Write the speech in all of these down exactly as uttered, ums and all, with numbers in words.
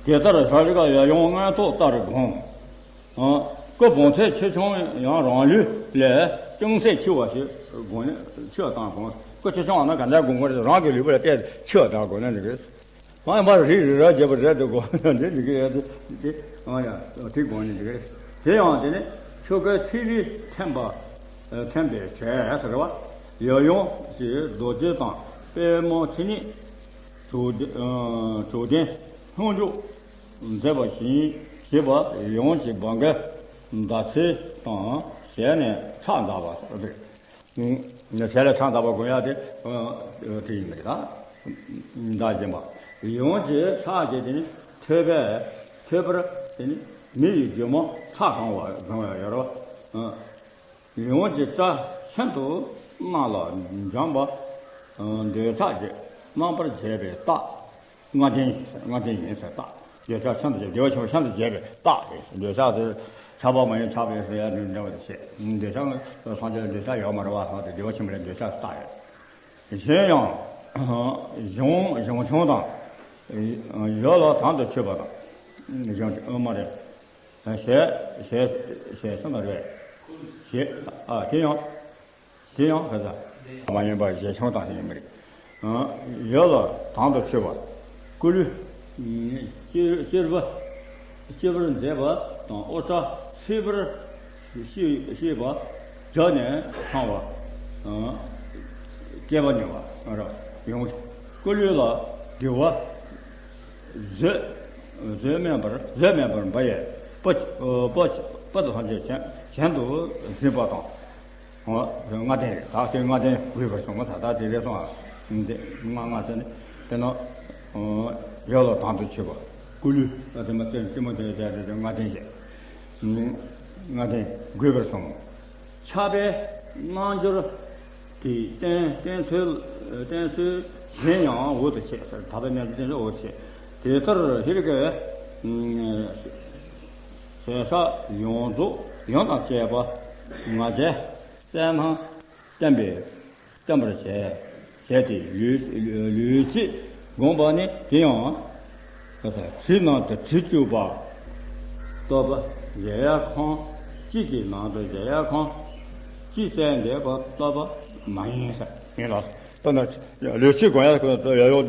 དེ་ལྟར་བྱ་རིགས་ཡབ་ཡུམ་མངོན་རྟོགས་ལྟར་བསྒོམ། ཨ། སྐུ་བོངས་ཚད་ཆེ་ཆུང་ཡང་རང་ལུས་ལས་ཅུང་ཟད་ཆེ་བ་ཞིག་བསྒོམ་ནས་ཆེ་བ་དང་བསྒོམ། སྐུ་ཆེ་ཆུང་བ་ན་ག་འདྲ་བསྒོམ་དགོས་རེད། རང་གི་ལུས་པོ་ལ་བལྟས་ཆེ་བ་དང་བསྒོམ་ན་འགྲིག་གི། ཨ། མར་རིལ་རིལ་ར་བྱེད་པ་རེད་དེ་དགོས་འདི་འགྲིག་གི་རེད་དེ། ཨ་ཡ། དེ་དགོས་ནི་འགྲིག་གི་རེད། དེ་ཡང་དེ་ནི་ཆོ་གའི་ཚིག་རིས་འཐེན་པ། འཐེན་པའི་བྱས་ཟེར་བ། ཡབ་ཡུམ་གྱི་རྡོ་རྗེ་དང་པདྨོ་ཆེ་ཉིད་དྲུག་ལྡན་དྲུག་ལྡན་ལྷུན་གྲུབ་མཛད་པ་བཞིན་བཞེད་པ་ཡོངས་ཀྱི་བང་ག་ཟླ་ཚེས་དང་ཞལ་ནས་ཁྲག་འཛག་པ་ཟེར། ཞལ་ལས་ཁྲག་འཛག་པ་བསྒོམ་ཡག་དེ། ཨ། དེ་ཡིན་པ་རེད་ད། ཟླ་བཞིན་པ། ཡོངས་ཀྱི་ཁྲག་གིས་དེ་ནི་ཐོད་པས་ཐོད་པར་དེ་ནི་མི་ཡི་རྒྱུ་མ་ཁྲག་གང་བ་གང་བ་ཡོད་རོ། ཨ། ཡོངས་ཀྱི་སྐྲ་ཤིན་ཏུ་རྣམས་ལ་འཇམ་པ། ཨ། འདོད་ཆགས་ཀྱི་རྣམ་པར་བྱས་པའི་རྟགས། ལྔ་ལྡན་ཡིན་ཟེར། ལྔ་ལྡན་ཡིན་ཟེར་རྟགས། འདོད་ཆགས་ཤིན་ཏུ་བྱས། བདེ་བ་ཆེན་པོ་ཤིན་ཏུ་བྱས་པའི་རྟགས་རེད། འདོད་ཆགས་དེ་ཆགས་པ་མ་ཡིན་ཆགས་པ་ཡིན་ཟེར་ཡ་འདྲ་བ་དེ་བྱས། འདོད་ཆགས་སངས་རྒྱས་ལ་འདོད་ཆགས་ཡོད་མ་རེད་བ། ལྷག་དེ་བདེ་བ་ཆེན་པོ་ལ་འདོད་ཆགས་རྟགས་རེད། གཞན་ཡང་གཞུང་གཞུང་ཆུང་དང་། ཡོད་ལ་དམ་དུ་ཆོད་པ་དང་། གཞུང་ཨ་མ་རེད། ཞལ་ཞལ་ཞལ་སེམས་རེད། ཞེས། ཨ། དེ་ཡང་། དེ་ཡང་ག་ས། མ་ཡིན་པ་ཞལ་ཆུང་དང་ཡིན་མི་རེད། ཨ། ཡོད་ལ་དམ་དུ་ཆོད་པ། སྐུ་ལུས་གཅེར་གཅེར་བུ་གཅེར་བུར་མཛད་པ་དང་། དབུ་སྐྲ་སིལ་བུར་ཤེས་ཤེས་པ། རྒྱབ་ནས་འཕངས་པ། ཨ། སྐེད་པ་ནས་བ་ར་ཡོང་། སྐུ་ལུས་ལ་དགེ་བ་བཟོད་བཟོད་མེད་པར་བཟོད་མེད་པར་འབར་བའི་སྤུ་སྤུ་སྤུ་དང་ཐམས་ཅད་གྱེན་དུ་འཛིན་པ་དང་། ལྔ་ལྡན་རེད། ད་དེ་ལྔ་ལྡན་དགོས་པར་གསུངས། ད་ད་དེ་རེད་སོང་ཨ། འདི་ལྔ་ལྔ་ཟེར་ནས་དཔེར་ན། ཡོད་ལ་དམ་དུ་ཆོད་པ། སྐུ་ལུས་ལ་དེ་མ་ཚད་ལྕི་མོ་དེ་བྱས་ཏེ་ལྔ་ལྡན་བྱས། ལྔ་ལྡན་དགོས་པར་གསུངས། ཕྱག་པའི་རྣལ་འབྱོར་གྱི་རྟེན་རྟེན་ཚུལ་རྟེན་ཚུལ་གཞན་ཡང་འོག་ཏུ་བྱས་ཟེར། ཕྱག་པའི་རྣལ་འབྱོར་རྟེན་ཚུལ་འོག་ཏུ་བྱས། དེ་ལྟར་ཧེ་རུ་ཀའི་ཞལ་ཕྱག་ཡོངས་རྫོགས་ཡོངས་དང་བཅས་པ་ང་རྒྱལ་གསལ་སྣང་བསྟན་པའི་བསྟན་པར་བྱས། བྱས་ཏེ་ལུས་ལུས་གཅིག་བསྒོམས་པ་ནི། དེ་ཡང་དྲི་ནང་དུ་དྲི་བཅུག་པ་ལྟ་བུ། གཞལ་ཡས་ཁང་གཅིག་གི་ནང་དུ་གཞལ་ཡས་ཁང་གཅིག་གསལ་འདེབས་པ་ལྟ་བུ་མ་ཡིན་ཟེར། ཡིན་ལ། ད་ནི་ལུས་གཅིག་བསྒོམ་ཡས་ཡོད་ཡོད།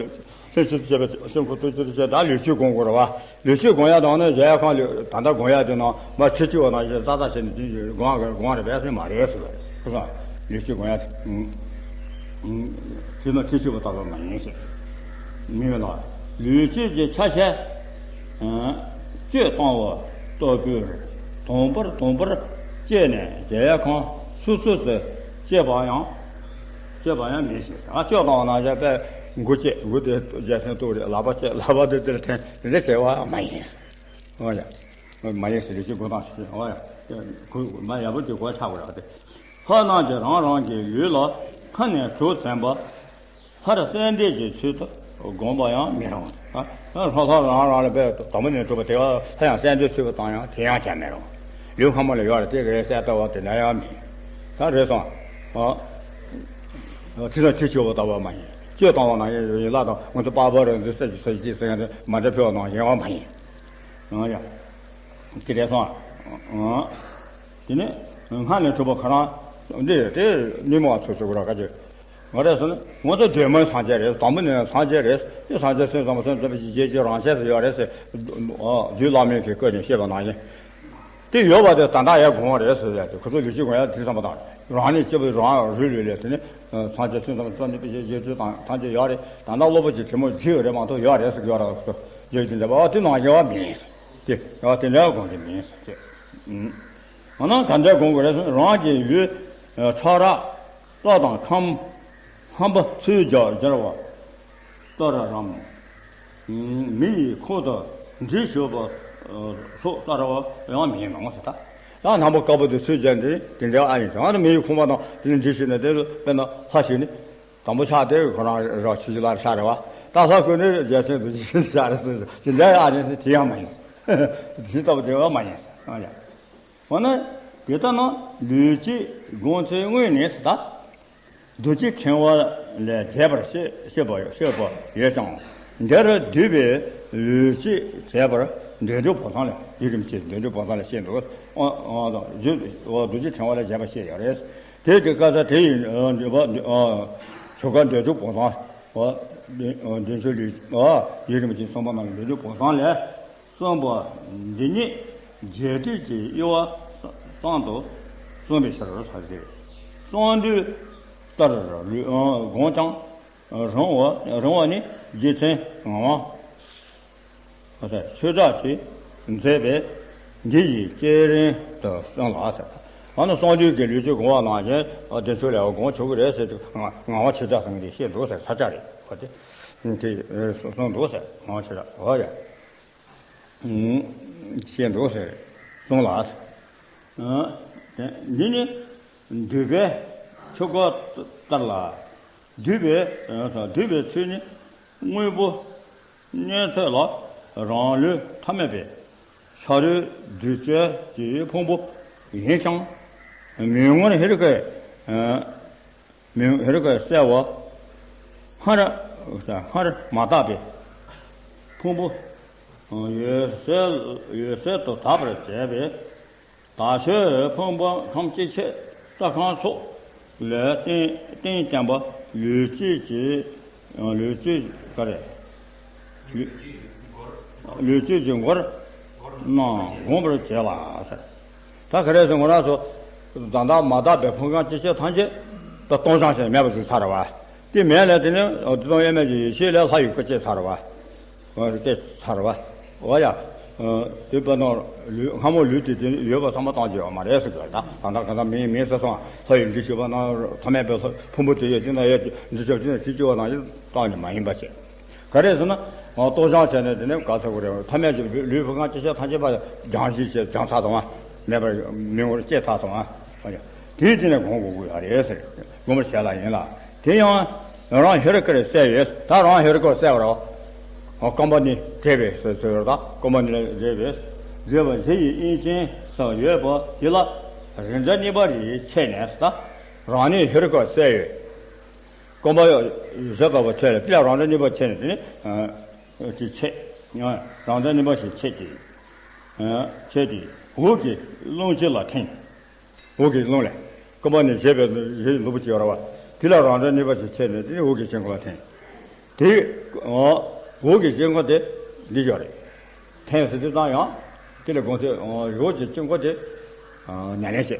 ལྷན་ཅིག་ཏུ་བྱས་པའི་སེམས་ཁོ་ཏུ་ཅི་ཏུ་བྱས། ད་ལུས་གཅིག་བསྒོམ་དགོས་རེད་བ། ལུས་གཅིག་བསྒོམ་ཡ་དང་ནི་གཞལ་ཡས་ཁང་ལུས་ད་ལྟ་བསྒོམ་ཡ་དེ་ནང་མ་ཁྲི་གཅིག་བ་ནང་བཞིན་ཙག་ཙག་བྱས་ནས་དེ་བཞིན་བསྒོམ་བསྒོམ་རེད་པས་ཟེར་མ་རེད་ཟེར་བ་རེད། ཁོ་ཚོ་ལུས་གཅིག་བསྒོམ་ཡ་དེ། ཨུམ། ཨུམ། དེ་ནི་ཁྲི་གཅིག་བ་ལྟ་བུ་མ་ཡིན་ཟེར། མི་མེད་ལ། ལུས་གཅིག་གི་ཆ་ཤས་སྤྱོད་བཏང་བ་ལྟ་བུར་དང་པོར་དང་པོར་བཅད་ནས་གཞལ་ཡས་ཁང་སོ་སོ་སུ་བཅད་པ་ཡང་། བཅད་པ་ཡང་མིན་ཞེས། ཨ། བཅད་བཏང་བ་ན་བཞག་པས་མགོ་བཅད། མགོ་དེ་རྒྱལ་སྲས་ཏོག་རེད། ལག་པ་བཅད། ལག་པ་དེ་དེར་འཐེན་རེ་བྱས་པ་མ་ཡིན། ཨོ་ཡ། མ་ཡིན་ཟེར་ལུས་གཅིག་བསྒོམ་སྟངས་ཤིག། ཨོ་ཡ། ཁོ་མ་ཡག་པོ་ཅིག་གོ་ཆག་དགོས་རེད་དེ། ལྷ་རྣམས་ཀྱིས་རང་རང་གི་ལུས་ལ་སྔར་ནས་གྲོགས་མཚོན་པ། སླར་གསལ་འདེབས་ཀྱི་ཚུལ་དུ་བསྒོམ་པ་ཡང་མི་རུང་། ཨ། ལྷ་ལྷ་རང་རང་ལ་དཔེ་དང་པོ་ནས་གྲུབ་པ་དེ་ག་སླར་ཡང་གསལ་འདེབས་ཚུལ་དུ་བཏང་ཡང་དེ་ཡང་བྱ་མི་རུང་། ལུས་སྔ་མོ་ལ་ཡོད་རེད། དེ་རེད་གསལ་ལྟ་བ་དེ་འདྲ་ཡང་མིན། ད་རེད་སོང་། ཨ། ཁྲི་དང་ཁྲི་གཅིག་པ་ལྟ་བུ་མ་ཡིན། གཅོད་བཏང་བ་ནང་བཞིན་ཡིན་ལ་དང་། ང་ཚོ་པགས་པ་རེད། འདི་ས་ཅི་ས་ཅི་ཟེར་ཡང་མ་འདྲ་ཕེ་བ་ནང་བཞིན་ཡང་མ་ཡིན། ཨ་ཡ། དེ་རེད་སོང་། ཨ། དེ་ནས་སྔར་ནས་གྲུབ་པ་ཁོ་རང་འདི་དེ་མི་མང་ཚོ་ཚོ་གུ་ར་ག་ཅི། ང་རེད་ཟེར་ན་ང་ཚོ་གདོད་མའི་སངས་རྒྱས་རེད། དང་པོ་ནས་སངས་རྒྱས་རེད། དེ་སངས་རྒྱས་སེམས་ཙམ་པ་སེམས་ཙམ་པ་ཞིག་རྗེས་ཀྱི་རང་ཆས་སུ་ཡོད་རེད་ཟེར། ཨ། རྒྱུད་བླ་མའི་གི་སྐད་ནས་བཤད་པ་ནང་བཞིན། དེ་ཡོད་པ་དེ་ད་ལྟ་ཡང་དགོངས་རེད་ཟེར་ཡ་དེ། ཁོ་ཚོ་ལུས་གཅིག་བསྒོམ་ཡ་དེ་བསམ་པ་དང་། རང་ཉིད་སྐྱེ་བོའི་རང་རུས་ལུས་ལས་དེ་ནི་སངས་རྒྱས་སེམས་ཙམ་པ་སེམས་ཙམ་པ་ཞིག་རྗེས་རྒྱུད་དང་ཐམས་ཅད་ཡོད་རེད། ད་ལྟ་སློབ་དཔོན་གྱི་དྲིན་མོ་བརྒྱུད་རེད་མ་གཏོགས་ཡོད་རེད་ཟེར་གྱི་ཡོད་རེད། ཁོ་ཚོ་རྗེས་ཀྱི་འདྲ་པོ་དེ་ནང་བཞིན་པ་མིན་ཟེར། དེ་ཡང་དེ་འདྲ་དགོངས་ཀྱི་མིན་ཟེར་བྱས། འོ་ན་ག་འདྲ་དགོངས་དགོས་རེད་ཟེར་ན། རང་གི་ལུས་ཕྲ་རགས་རྩ་དང་ཁམས་ཧམ་པ་ཚུལ་འཇགས་སྦྱར་བ་ལྟར་རམ། མི་ཡི་ཁོང་དུ་འདྲིས་ཞུགས་པ་སོགས་ལྟར་བ་ཡང་མིན་ནོ་ཟེར། ད་ད་ནང་པ་དཀར་པོ་དེ་ཚུལ་འཇགས་འདི་དེ་འདྲ་ཨ་ཡིན་ཟེར། ཨ་ནི་མི་ཡི་ཁོང་པ་དང་དེ་ནི་འདྲིས་ཞུགས་ནས་དེ་དཔེར་ན་ལྷ་ཞིག་ནི། དང་པོ་ཆགས་དེ་ཁོ་རང་ར་ཆུ་ཆུ་ལ་ཆགས་རེད་བ། ད་ལྷ་ཁོ་ནི་རྒྱལ་སྲས་རྡོ་རྗེ་ཆགས་རེད་ཟེར། དེ་འདྲ་ཨ་ཡིན་ཟེར། དེ་ཡང་མ་ཡིན་ཟེར། དེ་ལྟ་བུ་དེ་བ་མ་ཡིན་ཟེར། འོ་ན་དེ་ལྟ་ན་ལུས་གཅིག་བསྒོམ་ཚུལ་དངོས་ནི་ཟེར། ད་རྡོ་རྗེ་ཕྲེང་བ་ལས་རྒྱས་པར་བཤད་བཤད་པ་བཤད་པ་ཡོད་ཀྱང་། འདིར་བསྡུས་པའི་ ལུས་སྤྱོད་བྱས་པར་འདོད་འཇོ་བོ་ཚང་ལས། ཡུལ་རིན་པོ་ཆེ་འདོད་འཇོ་བོ་ཚང་ལས་བཤད་འདུག། ཨ་ཨ་རྡོ་རྗེ་ཕྲེང་བ་ལས་བྱས་པ་བཤད་ཡོད་རེད། དེ་དེ་ཀ་ས་དེ་ཡི་འདོད་པ་ཆོ་ག་འདོད་འཇོ་བོ་ཚང་། འདོད་འཇོ་ལུས། ཡུལ་རིན་པོ་ཆེ་གསུངས་པ་རྣམས་འདོད་འཇོ་བོ་ཚང་ལས། གསུངས་པ་འདི་ཉིད་རྒྱས་བསྡུས་ཀྱི་དབྱེ་བ་གསང་དུ་གསུངས་པའི་ཕྱིར་རོ། ཟེར་ཏེ། གསང་འདུས་ལྟར་ལུས་དགོངས་ཀྱང་རུང་བ་རུང་བ་ནི་རྗེ་བཙུན་ངག་དབང་ཆོས་གྲགས་ཀྱིས་མཛད་པའི་འདི་ཡི་བསྐྱེད་རིམ་དུ་གསུངས་ལ་ཟེར། ཨ་ནི་གསང་འདུས་ཀྱི་ལུས་ཀྱི་དགོངས་པ་ནང་བཞིན་བདེ་མཆོག་ལས་དགོངས་ཆོག་གི་རེད་ཟེར་དུས། ངག་དབང་ཆོས་གྲགས་ཟེར་མཁན་དེ་བཤད་འདུག་ཟེར། ས་སྐྱ་རེད། ཨོ་དེ་དེ་གསུངས་འདུག་ཟེར། ངག་དབང་ཆོས་གྲགས། ཨོ་ཡ། བཤད་འདུག་ཟེར་གསུངས་ལ། འདི་ནི་འདུས་པའི་ཆོ་ག་ལྟར་ལ། འདུས་པའི་འདུས་པའི་ཚུལ་ནི་དངོས་པོ་གནས་ཚད་ལ་རང་ལུས་ཐ་མལ་པའི་ཕྱི་རོལ་གདུལ་བྱའི་ཕུང་པོ་ཡིན་ཀྱང་། མི་མངོན་ཧེ་རུ་ཀའི་མི་ཧེ་རུ་ཀའི་གསལ་བ་སྔར་སྔར་མ་དག་པའི་ཕུང་པོ་འོད་གསལ་འོད་གསལ་དུ་དག་པར་བྱས་པའི་དག་ཆོས་ཕུང་པོ་ཁམས་ཅན་ཆེ་རྩ་ཁམས་སོགས་ལས་རྟེན་རྟེན་བརྟེན་པ་ལུས་སྤྱོད་ཀྱི་ལུས་སྤྱོད་ག་རེ། ལུས་སྤྱོད་ཀྱི་མགོར་རྣམས་བསྒོམ་པར་བྱེད་ལ་ཟེར། ད་ག་རེ་ཟེར་ང་རང་ཚོ་ད་ལྟ་མ་དག་པའི་ཕུང་ཁམས་ཅན་ཆེ་ཐམས་ཅད་ད་སྟོང་ཞང་ཞེས་མེད་པ་བཟོས་ཚར་བ། དེ་མེད་ལ་དེ་ནི་བདེ་སྟོང་དབྱེར་མེད་ཀྱི་ཡེ་ཤེས་ལས་ལྷ་ཡི་སྐུ་སྐྱེས་ཚར་བ། སྐྱེས་ཚར་བ། འོ་ཡ། དེ་དཔེར་ན་ལུས་སྔ་མོ་ལུས་དེ་དེ་ཡོད་པ་ཚང་མ་བཏང་རྒྱུ་ཡོད་མ་རེད་ཟེར་གི། ད་ད་ད་ད་མིན་མིན་ཟེར་སོང་། ལྷ་ཡི་འདི་ཞུ་བ་ན་ཐ་མལ་པའི་ལྷ་ཕུང་པོ་དེ་ཡོད་དེ་ན་ཡོད་འདི་ཞུ་དེ་ན་ཞིག་ཅི་བ་ན་ཡོད་བཏང་ནི་མ་ཡིན་པ་བྱས། ག་རེ་ཟེར་ན། སྟོང་ཞང་བྱས་ནས་དེ་ནས་ག་ཚོད་གོ་རེད། ཐ་མལ་གྱི་ལུས་ཕུང་ཁམས་ཅན་ཆེ་ཐམས་ཅད་པ་སྦྱང་ཞིག་བྱས་སྦྱངས་ཚར་སོང་བ། མེད་པར་མི་ངོར་སྐྱེས་ཚར་སོང་བ། དེའི་དེ་ནས་སྒོམ་དགོས་ཀྱི་ཡོད་རེད་ཟེར། སྒོམ་པར་བྱེད་ལ་ཡིན་ལ། དེ་ཡང་རང་ཧེ་རུ་ཀར་གསལ་བས། ད་རང་ཧེ་རུ་ཀར་གསལ་བར། རྐང་པ་ནི་བགྲད་པས་ཟེར་ཟེར་བ་དང་། རྐང་པ་ནི་བགྲད་པས། བགྲད་པ་གཞི་ཡི་དབྱིངས་ཅན་སུ་ཡོད་པ་དེ་ལ་རིགས་འདྲ་གཉིས་པ་རེ་ཕྱེ་ནས་ད་རང་ཉིད་ཧེ་རུ་ཀར་གསལ་བས། རྐང་པ་གཞི་ལྟ་བུ་ཐོད་ལ་དེ་ལ་རང་འདྲ་གཉིས་པ་ཕྱེ་ནས་དེ་ནི། དེ་ཕྱེ། རང་འདྲ་གཉིས་པ་ཞིག་ཕྱེ་སྟེ། ཕྱེ་སྟེ་འོག་གི་རླུང་གཅིག་ལ་འཐེན། འོག་གི་རླུང་ལས། རྐང་པ་ནི་བཞེས་པའི་བཞེས་ནོར་བུ་ཅིག་ཡོད་ར་བ། དེ་ལ་རང་འདྲ་གཉིས་པ་ཞིག་ཕྱེ་ནས་དེ་ནི་འོག་གི་དཀྱིལ་འཁོར་ལ་འཐེན། དེ། འོག་གི་དཀྱིལ་འཁོར་དེ་འདི་ཡོད་རེད། འཐེན་ཟེར་དུས་ཙང་ཡང་། དེ་ལས་དགོངས་ཚུལ་འོག་གི་དཀྱིལ་འཁོར་དེ། ཉམས་ལེན་བྱེད།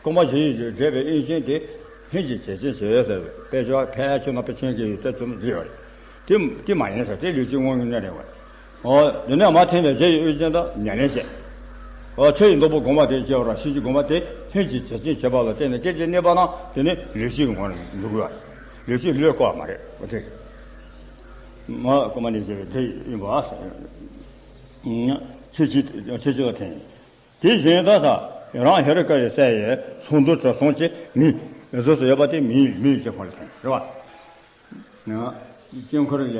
རྐང་པ་བཞི་ཡིས་བགྲད་པའི་དབྱིངས་ཅན་དེ། ལྷུན་གྱིས་བྱེད་ཅིང་བྱེད་ཟེར་དཔེ་ཆ་ཕལ་ཆེར་ན་དཔེ་ཆེན་གྱི་ཡོད་ཚད་ཚུལ་འདི་ཡོད་རེད། དེ་དེ་མ་ཡིན་ཟེར་དེ་ལུས་ཀྱི་དངོས་ངོས་ནས་རེད་བ། འོ་དེ་ནས་མ་འཐེན་པའི་རྗེས་ཡི་དབྱིངས་ཅན་དུ་ཉམས་ལེན་བྱེད། འོ་ཆོས་ཡི་མདོ་པོ་སྒོམ་པ་དེ་སྐྱེ་བ་ར་ཤེས་བྱའི་སྒོམ་པ་དེ་ལྷུན་གྱིས་བྱེད་ཅིང་བྱེད་པ་ལ་བརྟེན་ནས་སྐད་ཅིག་གནས་པ་ན་དེ་ནི་ལུས་ཀྱི་ངོར་འདུག་བ། ལུས་ཀྱི་ལུས་བཀོད་པ་མ་རེད། འོ་དེ། མ་སྒོམ་པ་ནི་བྱེད་པའི་དེ་ཡིན་པ། ཆོས་ཀྱི་ཆོས་ཀྱི་ལ་འཐེན། དེ་བཞིན་དུ་ས་རང་ཧེ་རུ་ཀ་ཡི་སའི་ཟུང་དུ་དྲི་བསུང་གི་མིང་ཟུར་དུ་ཡོད་པ་དེ་མིང་མིང་དཀྱིལ་འཁོར་ལ་འཐེན་རེད་བ། དཀྱིལ་འཁོར་ལས་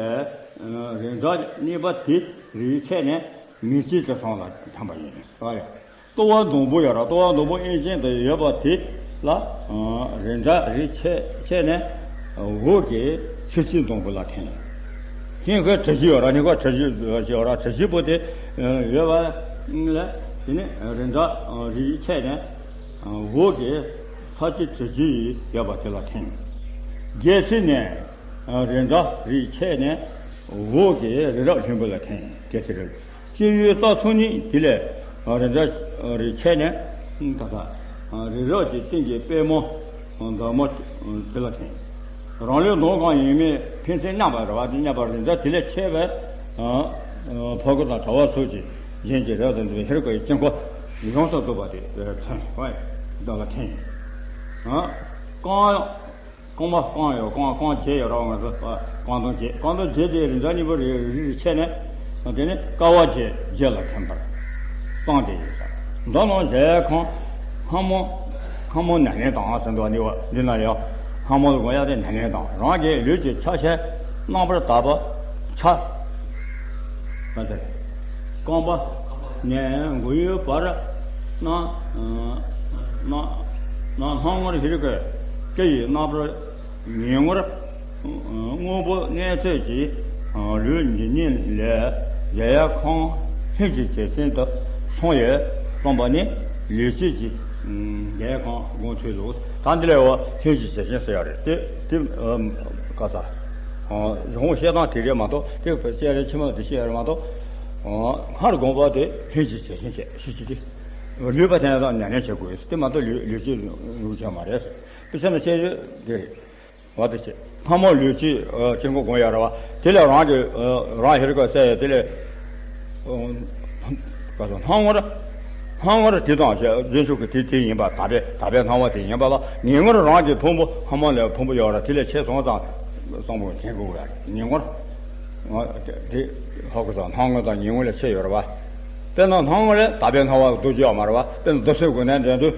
རིགས་འདྲ་གཉིས་པ་དེ་རེ་ཕྱེ་ནས་མིང་གཅིག་དྲི་བསུང་ལ་འཐེན་པ་ཡིན་རེད་བ། ལྟོ་བ་སྡོང་པོ་ཡོད་ར། ལྟོ་བ་སྡོང་པོ་དབྱིངས་ཅན་དུ་ཡོད་པ་དེ་ལ་རིགས་འདྲ་རེ་ཕྱེ་ཕྱེ་ནས། འོག་གི་ཆུ་སྐྱེས་སྡོང་པོ་ལ་འཐེན། སྙིང་གི་དྲི་ཞིམ་ཡོད་ར། སྙིང་གི་དྲི་ཞིམ་ཡོད་ར། དྲི་ཞིམ་པོ་དེ་ཡོད་པ་ལ་དེ་ནི་རིགས་འདྲ་རེ་ཕྱེ་ནས་འོག་གི་ས་གཅིག་དྲི་ཞིམ་ཡོད་པ་དེ་ལ་འཐེན། རྒྱལ་སྲིད་ནས་རིགས་འདྲ་རེ་ཕྱེ་ནས་འོག་གི་རི་རབ་ལྷུན་པོ་ལ་འཐེན། རྒྱལ་སྲིད་རི་རབ། སྤྱི་བོའི་རྩ་ཚུགས་གཉིས་དེ་ལས་རིགས་འདྲ་རེ་ཕྱེ་ནས་ད་ལྟ་རི་རབ་ཀྱི་སྟེང་གི་པད་མོ་འདབ་མ་དེ་ལ་འཐེན། རང་ལུས་གདོང་གང་ཡིན་མིན་ཕན་ཚུན་མཉམ་པ་རེད་བ། དེ་མཉམ་པ་རིགས་འདྲ་དེ་ལས་ཕྱེ་བའི་ཕ་གུ་དང་གྲྭ་བ་སོགས་ཀྱི་གཞན་གྱི་རབ་ཏུ་འདུས་པའི་ཧེ་རུ་ཀ་ཡི་དཀྱིལ་འཁོར་ཡོངས་སུ་བསྡུས་པ་དེ་མཚོན་བ་དེ་ལ་འཐེན། རྐང་རྐང་པ་རྐང་ཡོད། རྐང་རྐང་བརྒྱད་ཡོད་ར། ང་ཚོ་རྐང་སྡོང་བརྒྱད། རྐང་སྡོང་བརྒྱད་དེ་རིགས་འདྲ་གཉིས་པོ་རེ་རེ་རེ་ཕྱེ་ནས་དེ་ནི་ཀ་བ་བརྒྱད་བརྒྱད་ལ་འཐེན་པར་སྟངས་དེ་ཡིན་ས། མདོ་ནང་གཞལ་ཡས་ཁང་སྔ་མོ་སྔ་མོ་ནམ་ལངས་དང་ཟེར་འདུག་བ། འདི་བ་འདི་ན་ཡང་སྔ་མོ་ལ་དགོངས་ཡག་དེ་ནམ་ལངས་དང་རང་གི་ལུས་ཀྱི་ཆ་ཤས་རྣམ་པར་དག་པ་ཆ། མ་ཟེར། རྐང་པ་ནས་མགོ་བོའི་བར་ན་ན་ན་ལྷང་ངེར་ཧེ་རུ་ཀའི་སྐེ་ཡི་རྣམ་པར་ཉེ་ངོར་དངོས་པོ་གནས་ཚོད་ཀྱི་ ལུས་འདི་ཉིད་ལས་གཞལ་ཡས་ཁང་ལྷུན་གྱིས་བྱེད་ཅན་དུ་སོང་ཡོད་གསུངས་པ་ནི་ལུས་བྱེད་ཀྱི་གཞལ་ཡས་ཁང་དགོངས་ཚུལ་ལོ། ད་འདི་ལས་འོ་ལྷུན་གྱིས་བྱེད་ཅན་ཟེར་ཡ་རེད་དེ་དེ་ག་ས་གཞུང་བཤད་སྟངས་དེ་རེད་མ་གཏོགས་དེ་བཤད་རེད་ཕྱི་མ་དེ་བཤད་ཡ་རེད་མ་གཏོགས་སྔར་དགོངས་པ་དེ་ལྷུན་གྱིས་བྱེད་ཅན་བྱེད་ཤེས་ཀྱི་དེ་ལུས་པ་དེ་ཡང་ཉམས་ལེན་བྱེད་དགོས་དེ་མ་གཏོགས་ལུས་ལུས་བྱེད་ཡོང་ཆ་མ་རེད་ཟེར་དཔེ་ཆ་ནས་བཤད་རྒྱུ་དེ་རེད། བ་དེ་བྱེད། ལྷ་མོ་ལུས་བྱེད་ཅན་གོ་དགོངས་ཡ་ར་བ། དེ་ལས་རང་གི་རང་ཧེ་རུ་ཀ་གསལ་ཡ་དེ་ལས་ག་སོ་སྣང་ངོར་སྣང་ངོར་དེ་དང་བཞིན་ཕྱོགས་ཀྱི་དེ་དེ་ཡིན་པ་དག་པའི་དག་པའི་སྣང་བ་དེ་ཡིན་པ་ལ་ངེས་ངོར་རང་གི་ཕུང་པོ་ལྷ་མོ་ལས་ཕུང་པོ་ཡོད་ར་དེ་ལས་ཆེ་སོང་ཙང་གསང་བ་ཅན་གོ་ཡ་ངེས་ངོར་དེ་ཧ་གོ་སོང་སྣང་ངོ་དང་ངེས་ངོ་ལས་ཆེ་ཡོད་ར་བ། དཔེར་ན་སྣང་ངོ་ལས་དག་པའི་སྣང་བ་རྡོ་རྗེ་ཡོད་མ་ར་བ་དཔེར་ན་རྡོ་སོན་དགོས་ནས་འདྲེན་དུས།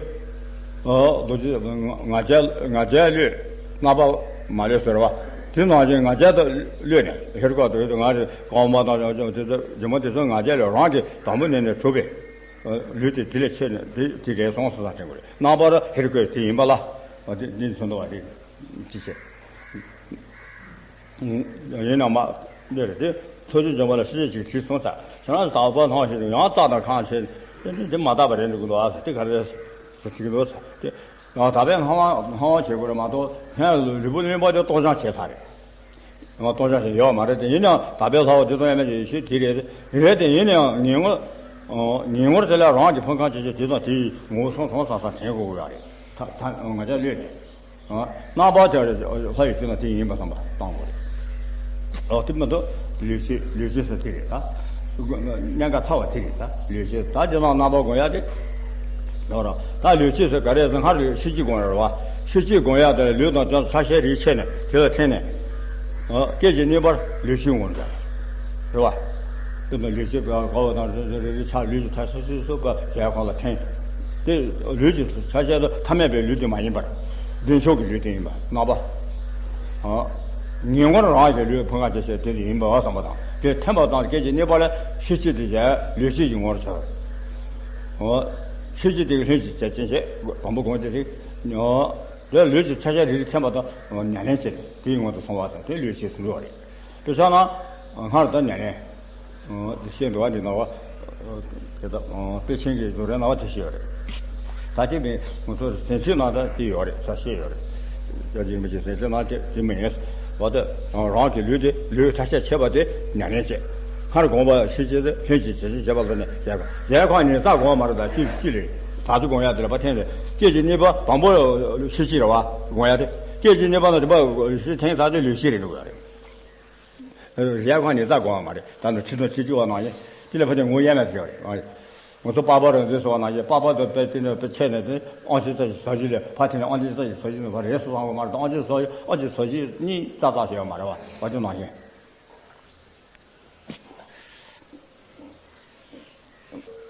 རྡོ་རྗེ་ང་རྒྱལ་ང་རྒྱལ་གློད། རྣམ་པ་མ་ལུས་ཟེར་བ། དེ་ནང་བཞིན་ང་རྒྱལ་དུ་གློད་ནས་ཧེ་རུ་ཀ་དུ་ང་རེ་གོང་མ་དང་སྒྱུ་མ་དེ་ཚོ་ང་རྒྱལ་ལས་རང་གི་དང་པོ་ནས་ནས་གྲུབ་པའི་ལུས་དེ་དེ་ལས་ཆེ་ནས་དེ་དེ་རེད་སོང་སོང་དྲན་དགོས་རེད། རྣམ་པར་ཧེ་རུ་ཀའི་དེ་ཡིན་པ་ལ་དེ་འདི་ཚོ་འདུག་བ་རེད། ཅི་བྱེད། ཡིན་ན་མ་འདི་རེད་དེ། འཚོ་བཅུད་འབྱུང་བ་ལ་ཤེས་བྱེད་ཅིག་དྲིས་སོང་ས། ཁྱེད་རང་དག་པ་སྣང་ཞིག་ཡང་རྩ་དང་ཁང་ཆེ་དེ་འདི་འདི་མ་དག་པ་རེད་འདུག་གི་འདུག་ཨ་ས་དེ་ག་རེ་ཟེར་གྱི་འདུག་ས་དེ། ཡང་དག་པའི་སྣང་བ་སྣང་བ་བྱེད་དགོས་རེད་མ་གཏོགས་ཁྱེད་རང་ལུས་པོ་གླིང་པ་དེ་རྟོགས་བྱང་བྱས་ཚར་རེད། ཡང་རྟོགས་བྱང་ཞིག་ཡོད་མ་རེད་དེ་ཡིན་ཡང་དག་པའི་ལྷ་བ་དེ་ཚོ་ཡང་མེད་ཀྱི་ཡེ་ཤེས་དེ་རེད་དེ་རེད་དེ་ཡིན་ཡང་ངེས་ངོར་ངེས་ངོར་དེ་ལ་རང་གི་ཕུང་ཁམས་ཆེ་ཆེ་དེ་དང་དེའི་ངོ་བོ་སོང་སོང་སང་སང་དྲན་དགོས་ཀྱི་ཡོད་རེད། ད་ད་ང་ཅག་ལུས་ནས། རྣམ་པར་དེ་ལྷ་ཡི་སྤྱི་དང་དེ་ཡིན་པ་བསམ་པ་བཏང་དགོས་རེད། ཨོ་དེ་མ་གཏོགས་ལུས་བྱེད་ལུས་བྱེད་ཟེར་དེ་རེད་ད། གཉན་ཁ་ཚ་བ་དེ་རེད་ད་ལུས་བྱེད་ད་དེ་ནང་རྣམ་པར་སྒོམ་ཡ་དེ། ད་ར་ད་ལུས་བྱེད་ཟེར་ག་རེ་ཟེར་སྔར་ལུས་ཤེས་བྱེད་སྒོམ་ཡ་རེད་བ། ཤེས་བྱེད་སྒོམ་ཡ་དེ་ལུས་དང་དོན་ཆ་ཤས་རིགས་ཕྱེ་ནས་དེ་ལ་འཐེན་ནས། སྐད་ཅིག་གཉིས་པར་ལུས་ཤེས་ངོར་འཇོག་རེད་བ། དེ་དང་ལུས་ཤེས་པ་གོ་བ་དང་རེ་རེ་རེ་ཆ་ལུས་ཀྱི་ཐ་སོ་སོ་སོ་པ་རྒྱལ་ཁོང་ལ་འཐེན། དེ་ལུས་ཀྱི་ཆ་ཤས་དུ་ཐ་མལ་པའི་ལུས་དེ་མ་ཡིན་པར། བདེ་མཆོག་གི་ལུས་དེ་ཡིན་པ་རྣམ་པ། ངེས་ངོར་རང་གི་ལུས་ཕུང་ཁམས་ཆེ་ཤས་དེ་ཡིན་པ་བསམ་པ་དང་དེ་འཐེན་པ་དང་སྐད་ཅིག་གཉིས་པ་ལ་ཤེས་བྱེད་དེ་བྱས་ལུས་ཤེས་ཀྱི་ངོར་འཇོག་ཤེས་བྱེད་དེ་ལྷུན་གྱིས་བྱེད་ཅན་བྱེད་དང་པོ་གོང་དེ་རིགས། དེ་ལུས་ཀྱི་ཆ་ཤས་རེ་རེ་འཐེན་པ་དང་ཉམས་ལེན་བྱེད་དེའི་ངོ་དུ་སོང་བ་དང་དེ་ལུས་ཤེས་སུ་འགྲོ་བ་རེད། དཔེ་བཞག་ན་སྔར་དང་ཉམས་ལེན་དེ་བཤད་འདུག་བ་འདི་ནང་བ་དེ་དག་དཔེ་ཆེན་གྱི་བཟོ་རའི་ནང་བ་དེ་བཤད་ཡོད་རེད། ད་དེ་མིན་ང་ཚོ་ཟིན་བྲིས་ནང་ད་དེ་ཡོད་རེད་ས་བཤད་ཡོད་རེད། ཡ་ཅིག་མི་ཅིག་ཟིན་བྲིས་ནང་དེ་དེ་མིན་བ་དེ་རང་གི་ལུས་དེ་ལུས་ཐ་ཤལ་ཆད་པ་དེ་ཉམས་ལེན་བྱེད། སྔར་གོམས་པ་ཤེས་བྱེད་དེ་ལྷུན་གྱིས་བྱེད་ཅན་བྱེད་པ་ལ་ནི་རྒྱལ་ཁམས་རྒྱལ་ཁམས་ཉིད་རྩ་གོམས་མ་རེད་ད་ཅི་ཅི་རེད། ད་ཅི་གོམས་ཡ་དེ་ལ་བ་འཐེན་རེད། སྐད་ཅིག་གཉིས་པ་དང་པོ་ཤེས་བྱེད་རེད་བ་གོམས་ཡ་དེ། སྐད་ཅིག་གཉིས་པ་ན་དེ་པ་ཤེས་འཐེན་ས་དེ་ལུས་ཤེས་རེད་འདུག་ཡ་རེད། རྒྱལ་ཁམས་ཉིད་རྩ་གོམས་མ་རེད་ད་ནི་ཁྲི་སྟོང་ཁྲི་གཅིག་བ་ནང་བཞིན་དེ་ལ་བ་དེ་ངོ་ཡ་མེད་ཟེར་བ་རེད། ང་ཚོ་པགས་པ་རང་བཙན་སོགས་ནང་བཞིན་པགས་པ་དང་དཔེ་དེ་ནས་དཔེ་ཆད་ནས་དེ་ཨང་ཆི་རྩ་བཞི་ཟ་བཞི་ལས་ཕ་དེ་ནས་ཨང་ཆི་རྩ་བཞི་ཟ་བཞི་ནས་བ་རེད་སོ་བཟང་གོ་མ་རེད་ད་ཨང་ཆི་ཟ་བཞི་ཨང་ཆི་ཟ་བཞི་གཉིས་རྩ་རྩ་བྱས་པ་མ་རེད་བ་བ་དེ་ནང་བཞིན།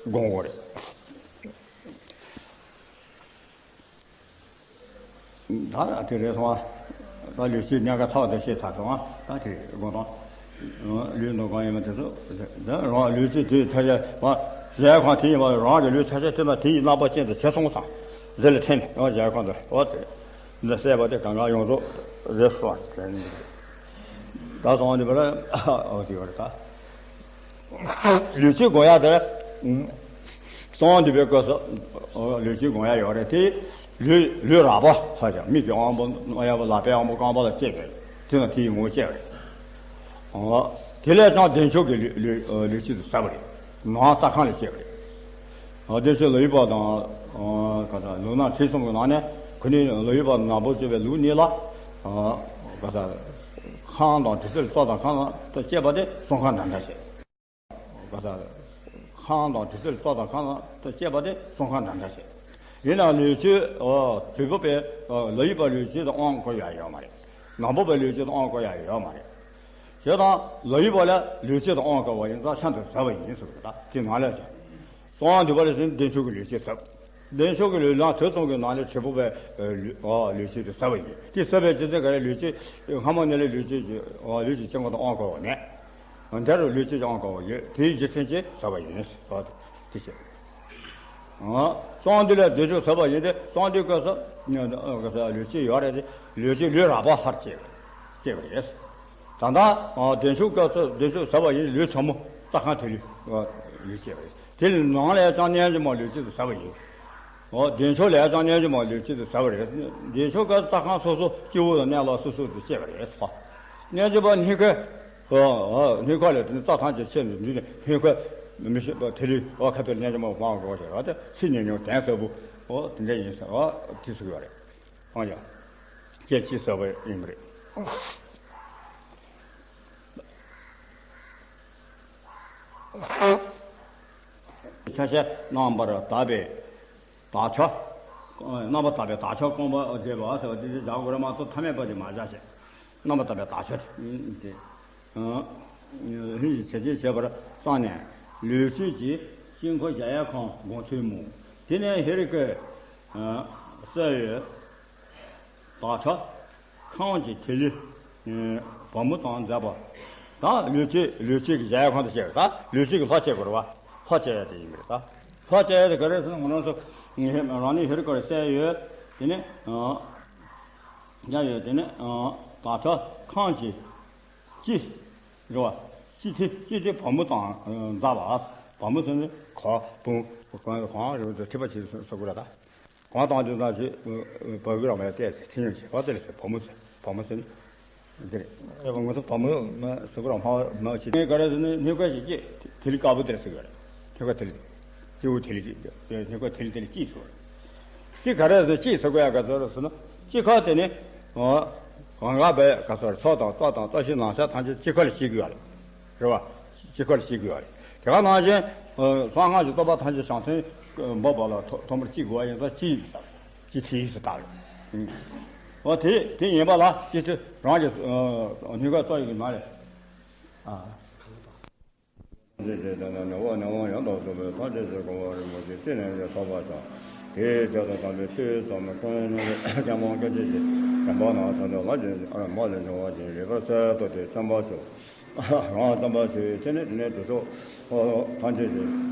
དགོངས་དགོས་རེད། ད་དེ་རེད་སོང་ཨ། ད་ལུས་ཤེས་ཉག་ག་ཚ་བ་དེ་ཤེས་ཚར་སོང་ཨ། ད་དེ་དགོངས་དང་། ལུས་ནང་གང་ཡིན་པ་དེ་ཚོ། ད་རང་ལུས་ཤེས་དེའི་ཐ་ཤལ་བ། གཞལ་ཁང་དེ་ཡིན་པ་རང་གི་ལུས་ཐ་ཤལ་དེ་ན་དེ་ཡི་རྣམ་པ་ཅན་དུ་བྱས་སོང་ཙང་། འདི་ལ་འཐེན་ནས་ཡང་གཞལ་ཁང་དུ་འོ་དེ། འདི་གསལ་པ་དེ་གང་གང་ཡོངས་རྫོགས་རེད་སོང་ཨ། ད་སོང་དེ་བར་འོ་དེ་བར་ད། ལུས་ཤེས་སྒོམ་ཡ་དེར། གསང་བ་འདུས་པའི་སྐབས་སུ། ལུས་ཤེས་སྒོམ་ཡ་ཡོད་རེད་དེ། ལུས་ལུས་རགས་པ་ལྷག་ཀྱང་མིག་གི་དབང་པོ་རྣ་ཡག་པོ་ལག་པའི་དབང་པོ་རྐང་པ་ལ་བཅད་པས་དེ་ན་དེ་ཡི་ངོ་བོ་བཅད་པ་རེད། དེ་ལས་ཀྱང་བདེ་མཆོག་གི་ལུས་ལུས་ལུས་ཤེས་སུ་ཟབ་པ་རེད། ནང་རྩ་ཁང་ལ་བཅད་པ་རེད། བདེ་མཆོག་ལ་ཡོད་པ་དང་། ག་ས་ལུས་ནང་ཁྲིད་གསུམ་གྱི་ནང་ནས་ཁོ་ནི་ལ་ཡོད་པ་ནང་པོ་བཅད་པའི་ལུགས་ནི་ལ། ག་ས་ཁང་དང་དུས་ཚོད་རྩ་དང་ཁང་དང་བཅད་པ་དེ་གསང་ཁང་འདྲ་འདྲ་བྱེད། ག་ས། ཁང་དང་དུས་ཚོད་རྩ་དང་ཁང་དང་བཅད་པ་དེ་གསང་ཁང་འདྲ་འདྲ་བྱེད། ཡིན་ནའང་ལུས་ཆོས། དུས་བབ་པའི་ལ་ཡོད་པ་ལུས་ཆོས་དང་དབང་བསྐུར་ཡ་ཡོད་མ་རེད། ནང་པོ་པའི་ལུས་ཆོས་དང་དབང་བསྐུར་ཡ་ཡོད་མ་རེད། བྱས་ཙང་ལ་ཡོད་པ་ལ་ལུས་ཆོས་དང་དབང་བསྐུར་བ་ཡིན་ཙང་ཤིན་ཏུ་ཟབ་པ་ཡིན་ཟེར་བ་ད་དེ་ནང་ལས་བྱས། གསང་བ་འདུས་པ་ལས་ཟིན་བདེ་མཆོག་གི་ལུས་ཆོས་ཟབ། བདེ་མཆོག་གི་ལུས་ལ་དུས་གསུམ་གྱི་ནང་ལས་དུས་བབ་པའི་ལུས་ཆོས་དེ་ཟབ་པ་ཡིན། དེ་ཟབ་པའི་རྒྱུ་མཚན་ག་རེ་ལུས་ཆོས་སྔ་མོ་ནས་ལས་ལུས་ཆོས་ཀྱི་ལུས་ཀྱི་སྤྱི་ངོ་དང་དབང་བསྐུར་བ་མེད། འདིར་ལུས་ཀྱི་སྦྱང་དགོས་པ་ཡོད། དེའི་རྒྱུ་མཚན་གྱིས་ཟབ་པ་ཡིན། ཟེར་བ་དེ་བྱས། གསང་འདུས་ལས་བདེ་མཆོག་ཟབ་པ་ཡིན་ཏེ། གསང་འདུས་སྐབས་སུ་ལུས་ཀྱི་ཡོད་རེད་དེ། ལུས་ཀྱི་ལུས་རགས་པ་ལྷར་བཅས་པ་རེད། ད་ལྟ་ཨ་བདེ་མཆོག་སྐབས་སུ་བདེ་མཆོག་ཟ་བ་ཡིན། ལུས་ཚ་མོ་རྩྭ་ཁང་ཐིག་ལེ་ལུས་བྱས་པ་རེད། དེ་ནང་ལ་ཡང་ཀྱང་རྣལ་འབྱོར་མ་ལུས་བྱེད་དུ་ཟ་བ་ཡིན། ཨོ་བདེ་མཆོག་ལ་ཡང་ཀྱང་རྣལ་འབྱོར་མ་ལུས་བྱེད་དུ་ཟ་བ་རེད། བདེ་མཆོག་སྐབས་རྩྭ་ཁང་སོ་སོ་སྤྱི་བོ་དང་གནས་ལ་སོ་སོ་དུ་བྱས་པ་རེད། རྣལ་འབྱོར་པ་སྙིང་ཁའི་ཨ་ཨ་སྙིང་ཁ་ལས་དེ་ནི་རྩྭ་ཐམས་ཅད་ཆད་ནས་འདུས་ནས་སྙིང་ཁ་མི་ཤེས་པ་ཐིག་ལེ་ཨོ་ཁ་ཐུར་རྣལ་འབྱོར་མ་སྤང་དགོས་ཞེས་པ་དེ་ཚིག་ཉུང་ཉུང་གདན་ས་བུ་ཨོ་དེ་འདྲ་ཡིན་ཟེར་ཨོ་དེ་ཟེར་གྱི་ཡོད་རེད། ཨང་ཡ། ཁྱེད་ཅི་ཟེར་བ་ཡིན་པ་རེད། ཆ་ཤས་རྣམ་པར་དག་པའི་དག་ཆ། རྣམ་པར་དག་པའི་དག་ཆ་སྐོང་བ་བྱེད་པ་ཟེར་བ་དེ་དེ་སྦྱར་དགོས་རེད་མ་གཏོགས་ཐ་མལ་པ་དེ་མ་སྦྱར་ཞེས། རྣམ་པར་དག་པའི་དག་ཆ་དེ། ལྷན་ཅིག་བྱེད་ཅེས་བྱེད་པར་བསམས་ནས་ལུས་སྤྱོད་ཀྱི་དཀྱིལ་འཁོར་གཞལ་ཡས་ཁང་སྒོམ་ཚུལ་སྨོ། དེ་ནས་ཧེ་རུ་ཀའི་གསལ་འོད་དག་ཆ་ཁམས་ཀྱི་ཐིག་ལེ་བ་མོ་དང་མཛད་པ། ད་ལུས་སྤྱོད་ལུས་སྤྱོད་ཀྱི་གཞལ་ཡས་ཁང་དུ་བྱས་པ། ད་ལུས་སྤྱོད་ཀྱི་ལྷ་བྱེད་དགོས་རེད་བ། ལྷ་བྱེད་ཡས་དེ་ཡིན་པ་རེད། ད་ལྷ་བྱེད་ཡས་དེ་ག་རེ་ཟེར་ན་ང་རང་ཚོ་རང་ཉིད་ཧེ་རུ་ཀ་རུ་གསལ་འོད་དེ་ནས་གསལ་འོད་དེ་ནས་དག་ཆ་ཁམས་ཀྱི་དཀྱིལ་རེད་བ། དཀྱིལ་ཐིག་དཀྱིལ་ཐིག་བ་མོ་དང་མཛད་པ། བ་མོ་ཟེར་ནི་ག་བུང་གང་རེད་ཟེར་ཐིགས་པ་ཆེ་ཟེར་དགོས་རེད་ད། གང་བཏང་དུས་ཙམ་ཞིག་བ་གི་རང་མའི་ལྟས་ཚེ་ཚེ་ཉུང་ཞིག་བ་དེ་ལ་ཟེར་བ་མོ་ཟེར་བ་མོ་ཟེར་ནི་འདི་རེད། ང་ཚོ་བ་མོ་མ་ཟེར་གི་རང་མ་མ་ཆེ་ངས་ག་རེ་ཟེར་ནི་སྙིང་ག་ཞིག་ཅེས་དེ་ལི་དཀར་པོ་དེ་ལ་ཟེར་གི་རེད། སྙིང་ག་དེ་ལི་སྐྱེ་བོ་དེ་ལི་ཅིག་སྙིང་ག་དེ་ལི་དེ་ལི་ཅིག་ཟེར་གི་རེད། དེ་ག་རེ་ཟེར་ཅིག་ཟེར་གི་ཡ་ག་ཚོད་རེད་ཟེར་ན་དཀྱིལ་ཁ་དེ་ནི་གང་ག་བས་ག་ཚོད་རེད། ཚོགས་དང་རྩ་དང་རྩ་ཤེ་ནང་ཤ་ཐམས་ཅད་དཀྱིལ་ཁ་ལ་ཞིག་གི་ཡོད་རེད། རེད་བ། དཀྱིལ་ཁ་ལ་ཞིག་དགོས་པ་རེད། དེ་ག་ནང་བཞིན་གསང་སྔགས་ཀྱི་རྟོགས་པ་ཐམས་ཅད་བྱང་སེམས་འབབ་པ་ལ་ཐོག་མར་ཅི་དགོས་པ་ཡིན་ཙང་ཅི་ཡིན་ཟེར། ཅི་ཐིག་ཡིན་ཟེར་བཏགས་རེད། འོ་དེ་དེ་ཡིན་པ་ལ་ཅི་ཐུ་རང་གི་སྙིང་ག་རྩ་ཡི་གི་ནང་ལས། ཨ། ཐམས་ཅད་ཀྱི་དོན་དུ་ནུས་པ་ནུས་པ་ཡང་དག་རྫོགས་པའི་ཐམས་ཅད་ཀྱི་གོ་འཕང་རིན་པོ་ཆེ་ཅི་ནས་ཀྱང་ཐོབ་པར་བྱ། དེའི་ཆེད་དུ་དམ་པའི་ཆོས་ཚོགས་མི་ཁོང་ཉིད་ཀྱང་མང་སྐད་ཅིག་གིས་དྲན་པ་ན་ཐོན་ཏེ་ལ་ལ་ལས་འབྱུང་བ་ཞིང་རིག་པ་གསལ་དུ་དེ་བརྩོན་པར་ཞུ། རང་བརྩོན་པར་ཞུ་བའི་ཚེ་ནི་དེ་ནས་དེ་ཚོ་ཐམས་ཅད་ཀྱི་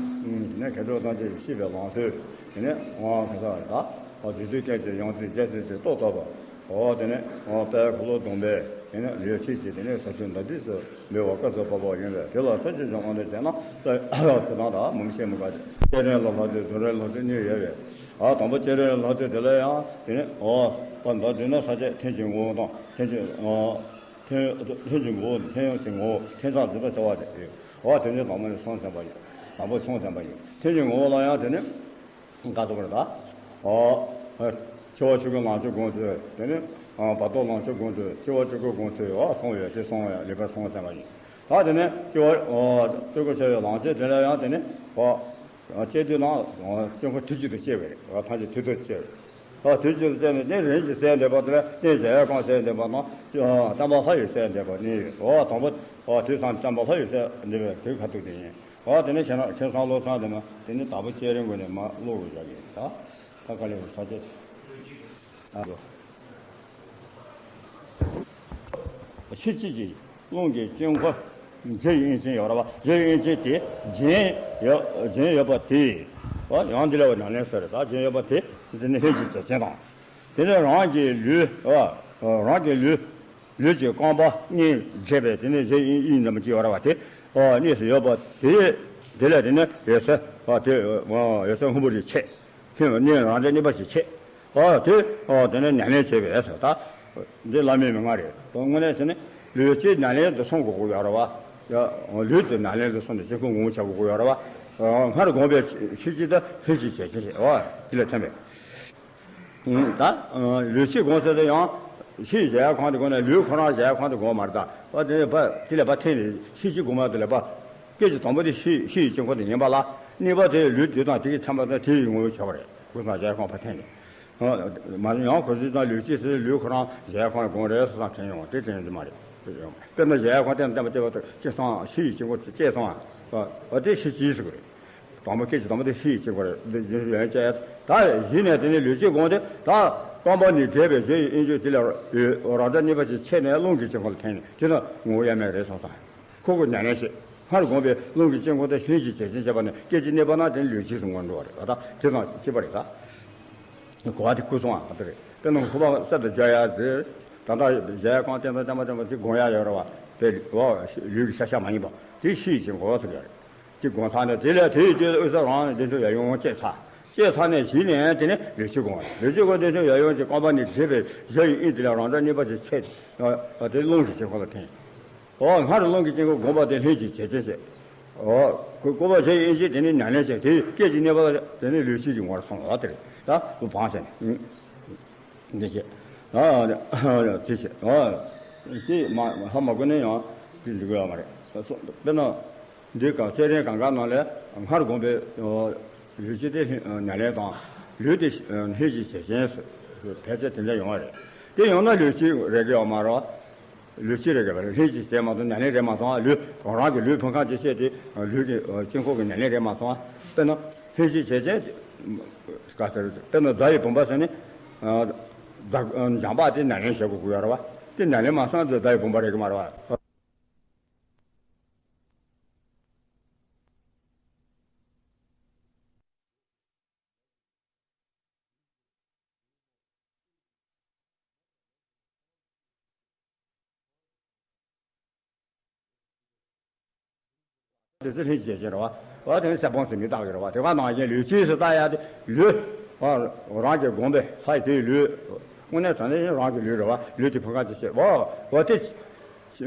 དེ་ནས་ཁེ་གྲོགས་ཐམས་ཅད་ཀྱིས་ཤེས་པའི་ལམ་སྲོལ་དེ་ནས་ང་ག་ས་རེ་ད་བདུད་འདུལ་སྐད་ཅིག་ཡང་ཏིག་རྒྱལ་སྲིད་ཀྱི་ཏོག་ཏོག་པ། འོ་དེ་ནས་དཔལ་འཁོར་ལོ་སྡོམ་པའི་དེ་ནས་ལུས་ཆེ་ཅིག་དེ་ནས་ས་ཆུ་ཟླ་སྒྲིབ་སུ་འབུལ་བ་སྐབས་སུ་བབ་པ་ཡིན་པས་དེ་ལ་ས་ཆུ་ཅུང་དབང་དུ་བྱས་ན་ས་ཚེ་ཐང་དང་མུན་ཤེས་མི་དགའ་སྟེ་སྐྱེ་རིང་ལ་ལྷག་སྟེ་གདུང་རིང་ལྷག་སྟེ་གཉིས་ཡོད་པས། ཨ་དང་པོ་སྐྱེ་རིང་ལྷག་སྟེ་དེ་ལ་ཡང་དེ་ནས་འོ་ད་མདོར་བསྡུས་ན་ས་སྐྱེ་ཐེངས་ཀྱི་ངོ་བོ་དང་ཐེངས་ཀྱི་འོ་ཐེངས་ཐེངས་ཀྱི་ངོ་བོ་ཐེངས་ཡང་གི་ངོ་བོ་ཐེངས་གྲངས་འདི་ལྟར་བྱ་བ་སྟེ། འོ་དེ་ནས་དང་པོ་ནས་སོང་ཟིན་པ་ཡིན། དང་པོ་སོང་ཟིན་པ་ཡིན། ཐེངས་ཀྱི་ངོ་བོ་ལ་ཡང་དེ་ནས། ག་ཚོད་རེད་ད། ཨོ། འཆི་བ་ཆོས་སྐུའི་ལམ་སྤྱོད་སྒོམ་ཚུལ། དེ་ནས་བར་དོ་ལམ་སྤྱོད་སྒོམ་ཚུལ། འཆི་བ་སྤྱོད་སྒོམ་སྒོམ་ཚུལ། ཨོ་སོང་བས་དེ་སོང་བས་ལེགས་པར་སོང་ཟེར་བ་ཡིན། ད་དེ་ནས་འཆི་བ་སྤྱོད་སྒོམ་བྱ་བའི་ལམ་སྤྱོད་དེ་ལ་ཡང་དེ་ནས་ཨོ། སྐྱེ་དུས་ན་སྐྱེ་འཁོར་དུས་གཅིག་ཏུ་སྐྱེ་བས་རེད། ཨོ་ཐམས་ཅད་དུས་གཅིག་ཏུ་སྐྱེ་བས། ཨོ་དུས་གཅིག་ཏུ་སྐྱེ་ནས་དེ་རིམ་གྱིས་གསལ་འདེབས་པ་དེ་ལ་དེ་གཞལ་ཡས་ཁང་གསལ་འདེབས་པ་དང་བསྟན་པ་ལྷ་ཡི་གསལ་འདེབས་པ་གཉིས་ཡོད། ཨོ་དང་པོ་ཨོ་དེ་སང་བསྟན་པ་ལྷ་ཡི་གསལ་འདེབས་པའི་དེ་ཁ་ཐུག་དེ་ཡིན། ཨོ་དེ་ནས་ཁྱེད་རང་ཁྱེད་སང་ལོ་ཚང་དེ་མ་དེ་ནས་དྭགས་པོ་སྐྱེ་རིང་དགོས་ནས་མ་ཀློག་རུ་བཞག་གི་ད་ད་ག་ལེ་རུ་ས་ཆ་ཨ་ལོ། ཕྱི་ཕྱི་ཀྱི་རླུང་གི་དཀྱིལ་འཁོར་ཇི་དབྱིངས་ཅན་ཡོད་ར་བ། ཇི་དབྱིངས་ཅན་དེ་བརྒྱན་ཡོད་བརྒྱན་ཡོད་པ་དེ། ཨོ་ཡང་འདི་ལ་བ་ནང་ལན་ཟེར་རེད་ད་བརྒྱན་ཡོད་པ་དེ་དེ་ནི་ལྷན་ཅིག་བྱེད་ཅན་དང་། དེ་ནས་རང་གི་ལུས་ཨོ་རང་གི་ལུས། ལུས་ཀྱི་རྐང་པ་གཉིས་བྱས་པའི་དེ་ནས་གཞི་དབྱིངས་ཙམ་གྱི་ཡོད་ར་བ་དེ། ཨོ་གཉིས་སུ་ཡོད་པ་དེ། དེ་ལས་དེ་ནས་འོད་གསལ་ཨོ་དེ་ཨོ་འོད་གསལ་སྔོན་པོ་རེ་ཆད། ཕན་པ་གཉིས་རང་འདྲ་གཉིས་པ་ཞིག་ཆད། ཨོ་དེ་ཨོ་དེ་ནས་ཉམས་ལེན་བྱས་པས་སོ་ད། འདི་བླ་མའི་མན་ངག་རེད་དོ་དངོས་གནས་བྱས་ནས་ལུས་ཀྱི་ཉམས་ལེན་དུ་སོང་དགོས་ཀྱི་ཡོད་ར་བ། ཡ་ལུས་དེ་ཉམས་ལེན་དུ་སོང་ནས་སྤྱི་ཁོག་ངོ་བོ་བྱ་དགོས་ཀྱི་ཡོད་ར་བ། སྔར་གོམས་པའི་ཤེས་བྱེད་དུ་ལྷན་ཅིག་བྱེད་ཅེས་ཨོ་དེ་ལ་ཐོན་པས། ད་ལུས་ཕྱི་སྒོམ་ཟེར་དུ་ཡང་ཕྱིའི་གཞལ་ཡས་ཁང་དུ་སྒོམ་ནས་ལུས་ཁོ་རང་གཞལ་ཡས་ཁང་དུ་སྒོམ་མ་རེད་ད། ཨ་དེ་ནས་ཕ་དེ་ལས་ཕ་འཐེན་ནས་ཕྱི་ཕྱི་སྒོམ་མ་དེ་ལས་ཕ། སྐད་ཅིག་དང་པོ་དེ་ཕྱི་ཕྱི་ཡི་དཀྱིལ་འཁོར་དེ་ཡིན་པ་ལ་གཉིས་པ་དེ་ལུས་དེ་དང་དེ་གི་ཐེམ་པ་དང་དེ་ཡི་ངོ་བོ་ཆགས་པ་རེད། སྒོམ་དང་གཞལ་ཡས་ཁང་ཕ་འཐེན་ནས། མ་ཡང་གོ་ཚུལ་དང་ལུས་ཕྱི་ཟེར་ལུས་ཁོ་རང་གཞལ་ཡས་ཁང་སྒོམ་རེད་ཟེར་དང་དྲན་ཡོང་དེ་དྲན་རྒྱུ་མ་རེད། དཔེར་ན་གཞལ་ཡས་ཁང་དེ་ལ་བསྟན་པ་བྱས་པ་དང་སྐྱེ་སོང་ཕྱི་ཡི་དཀྱིལ་འཁོར་དེ་སྐྱེ་སོང་ཨ་དེ་ཕྱི་ཕྱི་ཟེར་གི་རེད། དང་པོ་སྐད་ཅིག་དང་པོ་དེ་ཕྱི་ཡི་དཀྱིལ་འཁོར་རེད། འདི་རྒྱུན་ཡོན་བཅས་ད་གཞི་ནས་དེ་ནི་ལུས་ཀྱི་སྒོམ་དེ་ད་རྐང་པ་གཉིས་བགྲད་པའི་གཞི་ཡི་དབྱིངས་ཆོས་དེ་ལ་རང་སྒྲ་གཉིས་པ་ཞིག་ཆད་ནས་རླུང་གི་དཀྱིལ་འཁོར་ལ་འཐེན་ནས་དེ་ན་ངོ་བོ་དབྱེར་མེད་རེད་སོང་ཙང་། ཁོ་གི་ཉམས་ལེན་བྱེད། སྔར་གོམས་པའི་རླུང་གི་དཀྱིལ་འཁོར་དེ་ལྷན་ཅིག་བྱེད་ཅིང་བྱེད་པ་ནི་སྐད་ཅིག་གནས་པ་ན་དེ་ནི་ལུས་ཕྱིས་སུ་ངོ་འགྲོ་བ་རེད་བ་ད་དེ་དང་གཅིག་པ་རེད་ད། གོ་བ་དེ་ཀུན་སོང་བ་དེ་རེད། དཔེར་ན་ཁོ་པ་གསར་དུ་སྦྱར་ཡ་ཟེར། ད་ལྟ་གཞལ་ཡས་ཁང་བསྟན་དང་བསྟན་པ་བསྟན་པ་ཅིག་སྒོམ་ཡ་ཡོད་རེད་བ། དེ་ལུས་ཀྱི་ཤ་ཤ་མ་ཡིན་པ་དེ་ཤི་ཡི་ཅིང་གོ་བ་ཟེར་གྱི་རེད། དེ་སྒོམ་ཚར་ནས་དེ་ལས་དེ་ཡི་དུས་དབུས་ས་རང་བདེ་མཆོག་ཡབ་ཡུམ་དབང་བསྐྱེད་ཚར། བསྐྱེད་ཚར་ནས་གཞི་ནས་དེ་ནས་ལུས་ཕྱིར་སྒོམ་རེད། ལུས་ཕྱིར་སྒོམ་བདེ་མཆོག་ཡབ་ཡུམ་གྱི་རྐང་པ་ནས་འདྲེས་པའི་གཞལ་ཡས་དབྱིངས་དེ་ལས་རང་སྒྲ་གཉིས་པ་ཞིག་འཆད། དེ་རླུང་གི་དཀྱིལ་འཁོར་ལ་འཐིམ། འོ་སྔར་རླུང་གི་དཀྱིལ་འཁོར་བསྒོམས་པ་དེ་ལྷན་ཅིག་བྱེད་ཅིང་བྱེད། འོ་བསྒོམས་པ་གཞལ་ཡས་དབྱིངས་ཀྱི་དེ་ནས་ཉམས་ལེན་བྱས། དེ་སྐད་ཅིག་གནས་པ་ལ་དེ་ནས་ལུས་དཀྱིལ་གྱི་ངོ་བོར་སོང་བ་དེ་རེད། ད་འུ་བང་བྱས་ནས། འདི་བྱེད། ཨ་དེ་བྱེད། ཨ་དེ་མ་ཧ་མ་གོ་ནས་ཡང་དེ་འགྲིག་གི་ཡོད་མ་རེད། དཔེར་ན་འདི་ག་ཚད་རིང་གང་ག་ནང་ལས་སྔར་བསྒོམས་པའི་ལུས་དཀྱིལ་དེ་ཉམས་ལེན་དང་། ལུས་དེ་ལྷན་ཅིག་བྱེད་ཅིང་། ཕལ་ཆེར་དེ་འདྲ་ཡོང་བ་རེད། དེ་ཡོང་ན་ལུས་དཀྱིལ་རེད་གི་ཡོད་མ་རེད། ལུས་དཀྱིལ་རེད་གི་ལྷན་ཅིག་བྱས་མ་གཏོགས་ཉམས་ལེན་རེད་མ་སོང་། ལུས་རང་རང་གི་ལུས་ཕུང་ཁ་ཅིག་བཤད་དེ་ལུས་ཀྱི་དཀྱིལ་འཁོར་གྱི་ཉམས་ལེན་རེད་མ་སོང་། དཔེར་ན་ལྷན་ཅིག་བྱེད་ཅིང་། ག་ཟེར། དཔེར་ན་རྫ་ཡི་བུམ་པ་ཟེར་ནས། རྫ་འཇམ་པ་དེ་ཉམས་ལེན་བྱེད་དགོས་ཀྱི་ཡོད་རེད་བ། དེ་ཉམས་ལེན་མ་སོང་ཙང་རྫ་ཡི་བུམ་པ་རེད་གི་མ་རེད་བ། དེ་ཚོ་ལྷན་ཅིག་བྱེད་ཅིང་རེད་བ། འོ་དེ་ནི་གསལ་སྤོང་ཟེར་མི་བཏགས་ཀྱི་རེད་བ། དེ་ག་ནང་བཞིན་ལུས་དཀྱིལ་ཟེར་བཏགས་ཡ་དེ་ལུས། འོ་རང་གི་བསྒོམས་པའི་ལྷ་ཡི་དེའི་ལུས། དངོས་གནས་དྲང་གནས་རང་གི་ལུས་རེད་བ། ལུས་དེ་ཕུང་ཁ་ཅིག་བཤད། འོ་འོ་དེ།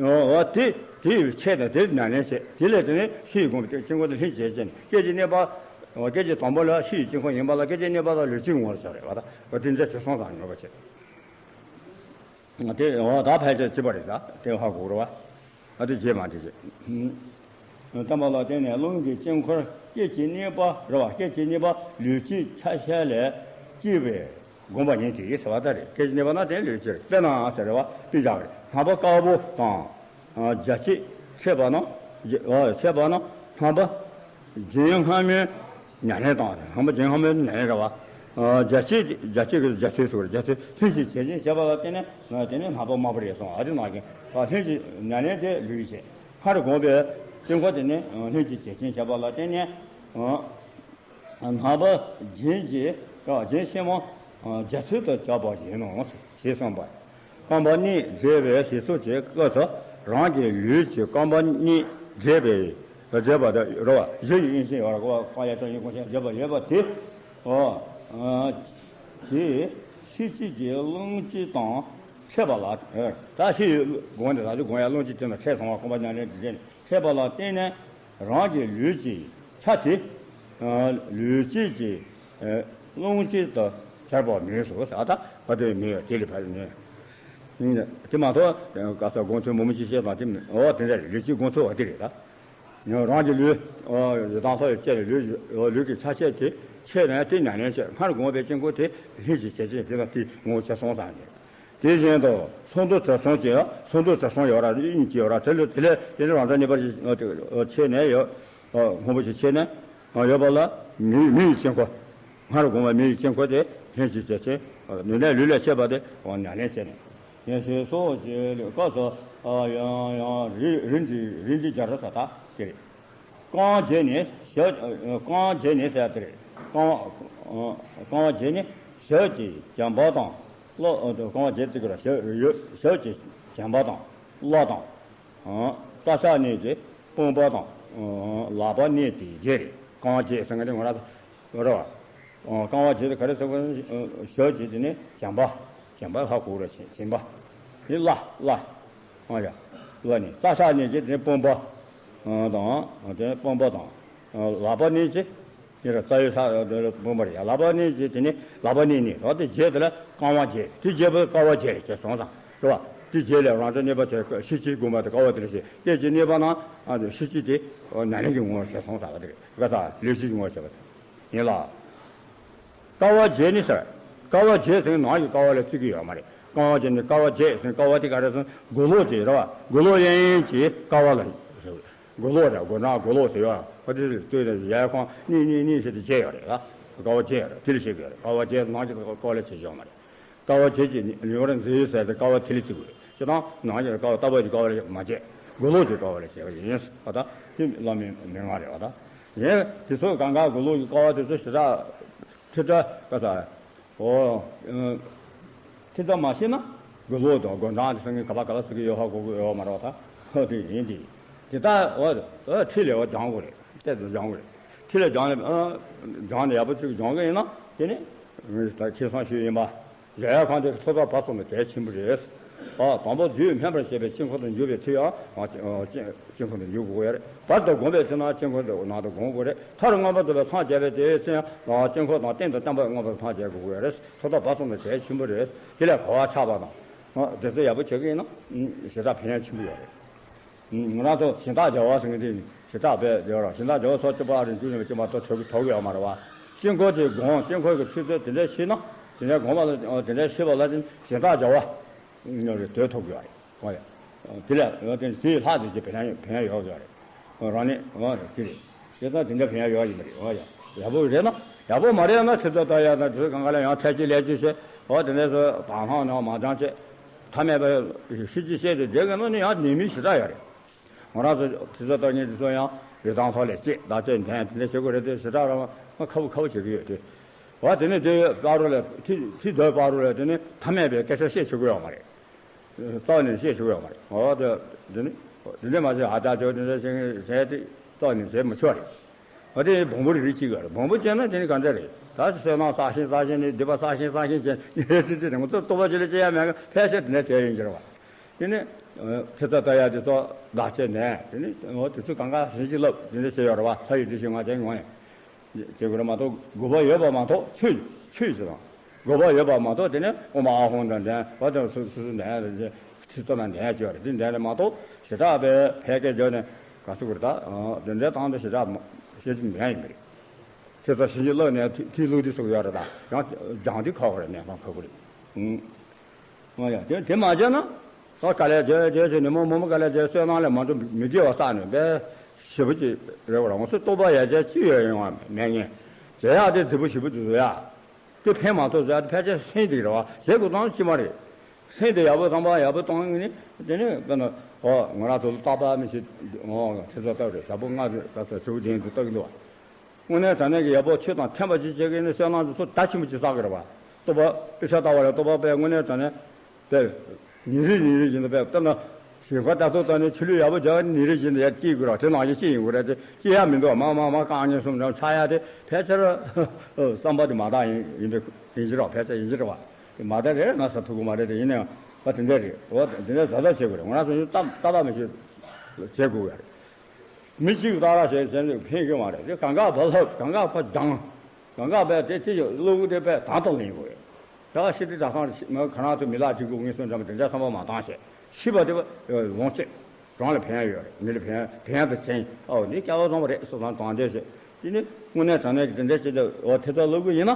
འོ་དེ་དེ་ཡི་ཆེད་དུ་དེ་ཉམས་ལེན་བྱེད། དེ་ལས་དེ་ནས་ཤི་ཡི་བསྒོམས་པའི་དཀྱིལ་འཁོར་དེ་ལྷན་ཅིག་བྱེད་ཅིང་། སྐད་ཅིག་གནས་པ། སྐད་ཅིག་དང་པོ་ལ་ཤི་ཡི་དཀྱིལ་འཁོར་ཡིན་པ་ལ་སྐད་ཅིག་གནས་པ་དང་ལུས་དཀྱིལ་ངོ་བོར་བྱ་རེད་བ། ད་འོ་དེ་འདྲ་བྱེད་སོང་ཙང་ཉོ་བ་བྱེད། དེ་འོ་ད་ཕལ་ཆེར་གཅིག་པ་རེད། ད་དེ་ཧ་གོ་རེད་བ། ཨ་དེ་རྗེས་མ་དེ་རྗེས། བསྟན་པ་ལ་བརྟེན་ནས་རླུང་གི་དཀྱིལ་འཁོར་སྐད་ཅིག་གནས་པ་རེད་བ། སྐད་ཅིག་གནས་པ་ལུས་དཀྱིལ་ཆ་ཤས་ལས་སྐྱེས་པའི་བསྒོམ་པ་ཉིད་དེ་ཟེར་བ་ལྟར་རེད། སྐད་ཅིག་གནས་པ་ན་དེ་ལུས་དཀྱིལ། དཔེར་ན་ཟེར་རེད་བ། དཔེ་བཞག་རེད། རྣམ་པ་དཀར་པོ་དང་། རྒྱ་སྐྱེད་འཆད་པ་ན། འཆད་པ་ན་རྣམ་པ་རྒྱན་སྔ་མའི་ཉམས་ལེན་དང་། རྣམ་པ་རྒྱན་སྔ་མའི་ཉམས་ལེན་རེད་བ། རྒྱ་སྐྱེད། རྒྱ་སྐྱེད་ཀྱི་རྒྱ་མཚོའི་སོགས་རེད། རྒྱ་མཚོའི་ལྷན་ཅིག་བྱེད་ཅིང་བྱས་པ་ལ་བརྟེན་ནས་དེ་ནི་རྣམ་པ་དམར་པོ་རེད་སོང་། ཨ་དེ་ནང་བཞིན་ལྷན་ཅིག་ཉམས་ལེན་དེ་ལུས་བྱེད། སྔར་བསྒོམས་པའི་དཀྱིལ་འཁོར་དེ་ནི་ལྷན་ཅིག་བྱེད་ཅིང་བྱས་པ་ལ་བརྟེན་ནས། རྣམ་པ་རྒྱན་གྱི་རྒྱན་ཆེན་མོ་རྒྱ་མཚོ་དང་འཇོག་པ་ཡིན་ནོ་ཞེས་གསུངས་པ། རྐང་པ་གཉིས་འདྲེས་པའི་ཞེས་སོགས་ཀྱི་སྐབས་སུ་རང་གི་ལུས་ཀྱི་རྐང་པ་གཉིས་འདྲེས་པའི་འདྲེས་པ་དང་རོ། གཞལ་ཡས་དབྱིངས་ཤིང་ཡོད་ར་གོ། རྐང་གཡས་ཕྱོགས་གཉིས་ཀོང་ཤིང་འདྲེས་པ་ཡོད་པ་དེ། འོ། དེ་ཤེས་བྱེད་ཀྱི་རླུང་དཀྱིལ་དང་འཕྲད་པ་ལ། ད་ཤེས་ཡོད་སྒོམ་དེ་ད་ལུས་སྒོམ་ཡ་རླུང་དཀྱིལ་དེ་དང་འཕྲད་སོང་བ། རྐང་པ་ཉམས་ལེན་དེ་འདྲེས་ནས། འཕྲད་པ་ལ་བརྟེན་ནས་རང་གི་ལུས་ཀྱི་ཆ་དེ། ལུས་དཀྱིལ་གྱི་རླུང་དཀྱིལ་དུ་གྱུར་པ་མིན་སོ། ད་བ་དེ་མིན། དེ་ལས་ཕར་མིན། དེ་མ་གཏོགས་ག་ས་དགོངས་ཚུལ་མུ་མུ་ཅི་བཤད་པ་དེ་མིན། འོ་དེ་འདྲ་རེད། ལུས་དཀྱིལ་དགོངས་ཚུལ་བ་དེ་རེད་ད། རང་གི་ལུས་ཡི་དྭགས་ལྷ་ཡི་སྤྱི་ལུས་ཀྱི་ཆ་ཤས་དེ་ཆེད་ནས་དེ་ཉམས་ལེན་བྱེད། སྔར་བསྒོམས་པའི་དཀྱིལ་འཁོར་དེ་ལྷན་ཅིག་བྱེད་ཅིང་དེ་དང་དེ་ངོ་བོ་ཆ་ཚང་ཙམ་ཡོད། དེ་བཞིན་དུ་ཚོགས་འདུ་གྲོལ་སོང་ཅིག་ཡང་ཚོགས་འདུ་གྲོལ་སོང་ཡོད་ར་གཉིས་ཀྱི་ཡོད་ར། དེ་ལས་དེ་ལས་དེ་ནི་རང་སྒྲ་གཉིས་པར་ཆེད་ནས་ཡོད། སྔོན་པོ་ཞིག་ཆེད་ནས་ཡོད་པ་ལ་མི་མི་ཡི་དཀྱིལ་འཁོར། སྔར་བསྒོམས་པ་མི་ཡི་དཀྱིལ་འཁོར་དེ་ལྷན་ཅིག་བྱེད་ཅིང་ནུས་ལྡན་ལུས་ལས་སྐྱེས་པ་དེ་ཉམས་ལེན་བྱས་ནས། ཡང་ཞེས་སོགས་ཀྱི་སྐབས་སུ་ཡང་ཡང་རིམ་གྱིས་རིམ་གྱིས་སྦྱར་རོ་ཟེར་ད་དེ་རེད། རྐང་བ་བརྒྱད་ནི་ཞབས། རྐང་བ་བརྒྱད་ནི་ཟེར་དེ་རེད། རྐང་། རྐང་བ་བརྒྱད་ནི་ཞབས་ཀྱི་བྱམས་པ་དང་། གློ། རྐང་བ་བརྒྱད་ཅིག་ར་ཞབས་ཞབས་ཀྱི་བྱམས་པ་དང་། གློ་དང་། རྩ་ཤག་གནས་ཀྱི་དཔུང་པ་དང་། ལག་པ་གནས་དེ་བརྒྱད་རེད། རྐང་བ་བརྒྱད་ཟེར་མཁན་དེ་ང་རང་རེད་བ། རྐང་བ་བརྒྱད་དེ་ག་རེ་ཟེར་དགོས། ཞབས་ཀྱི་དེ་ནི་བྱམས་པ། བྱམས་པ་ཧ་གོ་ར་བྱེད་བྱེད་པ། དེ་བརླ་བརླ། ཨ་ཡ། བརླ་ནི་རྩ་ཤག་གནས་ཀྱི་དེ་ནི་དཔུང་པ། དང་དེ་དཔུང་པ་དང་། ལག་པ་གནས་ཀྱི་དེ་ར་རྩ་བའི་ས་དེ་ལ་དཔུང་པ་རེད་ཡ། ལག་པ་གནས་ཀྱི་དེ་ནི་ལག་པ་གནས་ནི་རོ། དེ་བརྒྱད་དེ་ལ་རྐང་བ་བརྒྱད། དེ་བརྒྱད་པོ་དཀའ་བ་བརྒྱད་རེད་ཅེས་སོང་ཙང་རེད་བ། དེ་བརྒྱད་ལས་རང་སྒྲ་གནས་པ་བྱས་ཤེས་བྱེད་བསྒོམ་པ་དེ་དཀའ་བ་དེ་རེད་ཞེས། སྐད་ཅིག་གནས་པ་ན་ཤེས་བྱེད་དེ་ཉམས་ལེན་གྱི་ངོ་བོར་བྱས་སོང་ཙང་བ་དེ་རེད། ག་ས་ལུས་ཤེས་ཀྱི་ངོ་བོར་བྱས་པ་ཡིན་ལ། དཀའ་བ་བརྒྱད་ནི་ཟེར། དཀའ་བ་བརྒྱད་ཟེར་ནང་གི་དཀའ་བ་ལ་བརྩི་གི་ཡོད་མ་རེད། དཀའ་བ་བརྒྱད་ནི་དཀའ་བ་བརྒྱད་ཟེར། དཀའ་བ་དེ་ག་རེ་ཟེར། སྒོ་ལོག་ཅིག་རེད་བ། སྒོ་ལོག་ཡིན་ཡིན་གྱི་དཀའ་བ་ལ་ཟེར། སྒོ་ལོག་རེད། སྒོ་ནག་སྒོ་ལོག་ཟེར་ཡོད། ཨ་དེ་ལྟོས་ནས་ཡར་ཁོང་གཉིས་གཉིས་གཉིས་ཟེར་དེ་བརྒྱད་ཡོད་རེད་ལ། དཀའ་བ་བརྒྱད་ཡོད་རེད། དེ་ལ་བཤད་གི་ཡོད་རེད། དཀའ་བ་བརྒྱད་ནང་གི་དཀའ་བ་ལ་བྱེད་ཀྱི་ཡོད་མ་རེད། དཀའ་བ་བརྒྱད་ཀྱི་ལུས་པར་མཛེས་ཟེར་དེ་དཀའ་བ་དེ་ལ་བརྩི་དགོས་རེད། སྤྱིར་བཏང་ནང་གི་དཀའ་བ་ལྟ་བ་གི་དཀའ་བ་ལ་མ་བྱེད། སྒོ་ལོག་གི་དཀའ་བ་ལ་བྱེད་པ་ཡིན་པ་དང་དེ་བླ་མའི་མན་ངག་རེད་པ་དང་། ཡིན་དེ་ཚོ་གང་ག་སྒོ་ལོག་གི་དཀའ་བ་དེ་ཚོ་ཞེ་དྲག་ཁྲིད་ད་ག་ས། ཨོ། ཁྲིད་ད་མ་ཤེས་ན་སྒོ་ལོག་དང་སྒོ་འགྲམ་དེ་ཚོ་ངས་ག་པ་ག་ལ་ཟེར་གི་ཡོད་ཧ་གོ་གི་ཡོད་མ་རེད་པ་དང་། ཧོ། དེ་ཡིན་དེ། དེ་ལྟར་འོ་འོ་ཁྲིད་ལས་འོ་སྦྱང་དགོས་རེད། གཏེར་དུ་སྦྱང་དགོས་རེད། ཁྲིད་ལས་སྦྱང་ལས་ཨ་སྦྱང་ནས་ཡག་པོ་ཅིག་སྦྱང་གི་ཡིན་ན་དེ་ནི་ངས་ད་ཁེ་བཟང་ཞུས་ཡིན་པ། གཞལ་ཡས་ཁང་དེ་ཐོག་མཐའ་བར་གསུམ་དུ་གལ་ཆེན་པོ་རེད། ཨ་དང་པོ་རྒྱུད་སྨིན་པར་བྱེད་པའི་དཀྱིལ་འཁོར་དུ་འཇུག་པའི་ཚེ་ཡང་ཨ་དཀྱིལ་འཁོར་དུ་འཇུག་དགོས་རེད། བར་དུ་བསྒོམ་པའི་ཚེ་ན་དཀྱིལ་འཁོར་དུ་ནང་དུ་བསྒོམ་དགོས་རེད། མཐར་མངོན་པར་རྫོགས་པའི་སངས་རྒྱས་པའི་དེའི་ཚེ་ཡང་དཀྱིལ་འཁོར་དང་སྟེང་དུ་བརྟན་པར་མངོན་པར་སངས་རྒྱས་དགོས་རེད། ཐོག་མཐའ་བར་གསུམ་དུ་གལ་ཆེན་པོ་རེད། དེ་ལས་གོ་བ་ཆགས་པ་དང་། ཨ་དེ་ཚོ་ཡག་པོ་བྱེད་ཀྱི་ཡིན་ན་ཞེ་དྲག་ཕན་ཡག་ཆེན་པོ་ཡོད་རེད། ང་རང་ཚོ་གཞན་དག་བྱ་བ་ཟེར་མཁན་དེ་ཞེ་དྲག་བས་ཡོད་ར། གཞན་དག་བྱ་བ་སོགས་གཅིག་པ་རེ་བཅུ་ནས་བཅུ་མ་གཏོགས་གྲུབ་ཐུབ་ཀྱི་ཡོད་མ་རེད་བ། དཀྱིལ་འཁོར་གྱི་སྒོམ། དཀྱིལ་འཁོར་གྱི་ཆོས་ཚུལ་དེ་འདྲ་ཤེས་ན། དེ་འདྲའི་སྒོམ་པ་དེ་འདྲ་ཤེས་པ་ལ་ཅན་གཞན་དག་བྱ་བ་ཉོ་རེ་དོད་ཐུབ་ཀྱི་ཡོད་རེད། ཨོ་ཡ། དེ་ལ་ཡང་དེ་དེའི་ལྷག་དེ་ཅི་ཕན་ཡོན་ཕན་ཡོན་ཡོད་ཀྱི་ཡོད་རེད། རང་ཉིད་ཨོ་རེད་ཅི་རེད། དེ་ལྟར་དེ་འདྲ་ཕན་ཡོན་ཡོད་ཀྱི་མ་རེད། ཨོ་ཡ། ཡག་པོ་རེད་ན། ཡག་པོ་མ་རེད་ན་ཁྲི་ཚོ་ལྟ་ཡ་དང་དུས་གང་ག་ལ་ཡང་འཕྲལ་གྱི་ལས་རྒྱུ་བྱེད། ཨོ་དེ་འདྲ་སོ་བང་ལྷང་ནང་མ་འདང་བྱེད། ཐ་མལ་པའི་ཤི་ཅི་བཤད་དེ་བསྡད་དགོས་ན་ནི་ཡང་ཉེས་དམིགས་ཞེ་དྲག་ཡོད་རེད། ང་རང་ཚོ་དུས་ཚོད་ལྟར་ཉིན་དུས་ཚོད་ཡང་རི་ཐང་ཐོག་ལས་བཅད་བདག་བཅས་འདན་དེ་འདྲ་བྱེད་དགོས་རེད་དེ་ཞེ་དྲག་རང་ཁ་བུ་ཁ་བུ་བྱེད་ཀྱི་ཡོད་དེ། བ་དེ་ནས་དེ་བར་རུ་ལས་ཐི་ཐི་དོའི་བར་རུ་ལས་དེ་ནས་ཐ་མལ་པའི་སྐད་ཆ་བཤད་ཆོག་གི་ཡོད་མ་རེད། རྩ་བ་ནས་བཤད་ཆོག་གི་ཡོད་མ་རེད། འོ་དེ་དེ་ནི་དེ་འདྲ་མ་བྱས་ཨ་ཅག་ཅོ་དེ་འདྲ་བྱེད་མཁན་བྱས་ཏེ་རྩ་བ་ནས་བྱེད་མི་ཆོག་རེད། འོ་དེ་བོང་བུ་རེ་རེ་གཅིག་ཡོད་རེད། བོང་བུ་བྱས་ན་དེ་ནི་ག་འདྲ་རེད། ད་བསོད་ནམས་བསགས་ཤིང་བསགས་ཤིང་ནི་སྡིག་པ་བསགས་ཤིང་བསགས་ཤིང་བྱས་ནི་རེ་ཚིག་ཚིག་རེད། ང་ཚོ་ལྟོ་བ་ཅི་ལ་ཅི་ཡ་མེད་མཁན་ཕལ་ཆེར་དེ་འདྲ་བྱས་ཡིན་གྱི་རེད་བ། དེ་ནི་ཁྲི་ཚོ་ལྟ་ཡ་དེ་ཚོ་བདག་བྱས་ནས་དེ་ནི་འོ་དེ་ཚོ་གང་ག་བྱིན་གྱིས་བརླབས་དེ་འདྲ་བྱས་ཡོད་རེད་བ། ལྷ་ཡི་དྲི་ཞིག་ང་ཅན་ངོ་ནས། བྱེད་དགོས་རེད་མ་གཏོགས་དགོས་པ་ཡོད་པ་མ་གཏོགས་ཆོས་ཆོས་ཟེར་དང་། དགོས་པ་ཡོད་པ་མ་གཏོགས་དེ་ནས་ཨོཾ་ཨཱཿཧཱུྃ་དང་འདྲེན་པ་དང་སོ་སོ་སོ་འདྲེན་ཡ་རེད། ཁྲི་ཚོ་ན་འདྲེན་ཡ་ཅིག་ཡོད་རེད། དེ་འདྲེན་ནས་མ་གཏོགས་ཞེ་དྲག་པའི་ཕལ་སྐད་བརྗོད་ནས་ག་ཚོད་དགོས་རེད། ད་དེ་འདྲའི་སྟངས་དུ་ཞེ་དྲག་བཤད་རྒྱུ་མེད་ཡིན་པ་རེད། ཁྲི་ཚོ་བྱིན་གྱིས་བརླབས་ནས་ཐི་ཐི་བླུགས་དུས་སུ་ཡོད་རེད། ད་ཡང་སྦྱང་དུས་ཁག་པོ་རེད། གནས་སྟངས་ཁག་པོ་རེད། ཨང་། ཨོ་ཡ། དེ་དེ་མ་བྱས་ན། ད་དཀའ་ལས་བྱས་བྱས་བྱས་ཉིན་མོ་མོ་མོ་དཀའ་ལས་བྱས་བསོད་ནམས་ལས་མ་འགྲོ་མི་དགེ་བ་བསགས་ནས་དཔེ་ཞེ་པོ་ཅིག་རེད་བ། ང་ཚོ་རྟོགས་པ་ཡར་རྒྱས་ཅི་ཡོད་ཡོང་བ་མེད་ངེས། བྱེད་ཡག་དེ་རྫིག་པོ་ཞེ་པོ་ཅིག་བཟོ་ཡ། དེ་ཕན་མ་ཐོགས་བཟོ་ཡ་དེ་ཕལ་ཆེར་སེམས་སྡུག་རེད་བ། བྱེད་དགོས་སྟངས་ཅི་མ་རེད། སེམས་དེ་ཡག་པོ་བསམ་པ་ཡག་པོ་བཏང་ནས་དེ་ནས་དཔེར་ན་ཨོ་ང་རང་ཚོ་ལ་རྟག་པར་མི་ཤེས་ཨོ་ཁྲི་ཚོ་ལྟ་བུ་རེད། ཞག་པོ་ལྔ་རེད། ད་ས་ཚུར་དེ་ཚོ་ལྟ་གི་འདུག་བ། དངོས་གནས་དྲང་གནས་ཀྱི་ཡག་པོ་ཆོས་དང་མཐུན་པ་ཅིག་བྱེད་ཀྱི་ནི་བསོད་ནམས་ཀྱི་ཚོགས་རྒྱ་ཆེན་པོ་ཅིག་བསགས་ཀྱི་རེད་བ། རྟོགས་པ་དཔེ་ཆ་ལྟ་བ་ལས་རྟོགས་པ་དཔེ་དངོས་གནས་དྲང་གནས་དཔེ་ཉིན་རེ་ཉིན་རེ་བཞིན་དུ་དཔེ་ལྟར་ན་ཞིང་ཁ་ལྟ་ཚོད་ལྟ་ནས་ཆུ་ལུད་ཡག་པོ་རྒྱག་ཉིན་རེ་བཞིན་དུ་ཡར་སྐྱེ་དགོས་ར། དེ་ནང་བཞིན་སྐྱེ་ཡིན་དགོས་ར། དེ་སྐྱེ་ཡ་མི་འདུག་མ་མ་མ་རྐང་གཉིས་གསུམ་འགྲམ་ཆགས་ཡ་དེ་ཕལ་ཆེར་བསམ་པ་དེ་མ་དག་ཡིན་ཡིན་པའི་ཡིན་གྱི་རོགས། ཕལ་ཆེར་ཡིན་གྱི་རེད་བ། དེ་མ་དག་རེད་ང་ཟ་ཐུབ་ཀྱི་མ་རེད། དེ་ཡིན་ནའང་བ་དེ་འདྲ་རེད། འོ་དེ་འདྲ་ཟ་ཟ་བྱེད་དགོས་རེད། ང་རང་ཚོ་ཡོད་ཏག་ཏག་ཏག་མི་བྱེད་བྱེད་དགོས་ཡ་རེད། མི་གཅིག་ཏག་ཏག་བྱས་བྱས་ནས་ཕན་གྱི་མ་རེད། དེ་གང་ག་བ་ལྷབ་གང་ག་བ་སྦྱང་། གང་ག་བས་དེ་དེ་ཡོད་བློ་གུ་དེ་བས་དང་དུ་ལེན་དགོས་རེད། ད་ཤི་དེ་ད་སང་མ་ག་རང་ཚོ་མི་ལག་གཅིག་གུ་ངེས་སོང་འདྲ་མ་དེ་འདྲ་བསམ་པ་མ་བཏང་བྱས་ཤི་བ་དེ་བ་ལོངས་སྤྱོད་རང་ལ་ཕན་ཡ་ཡོད་རེད། མི་ལ་ཕན་ཕན་ཡ་དང་བྱིན་ཨོ་འདི་སྐལ་བ་བཟང་བ་རེད་བསམ་བསམ་དང་དེ་བྱས་དེ་ནི་དངོས་གནས་དྲང་གནས་ཀྱི་དེ་འདྲ་བྱས་ཏེ་འོ་དེ་ཚོ་བློ་གུ་ཡིན་ན་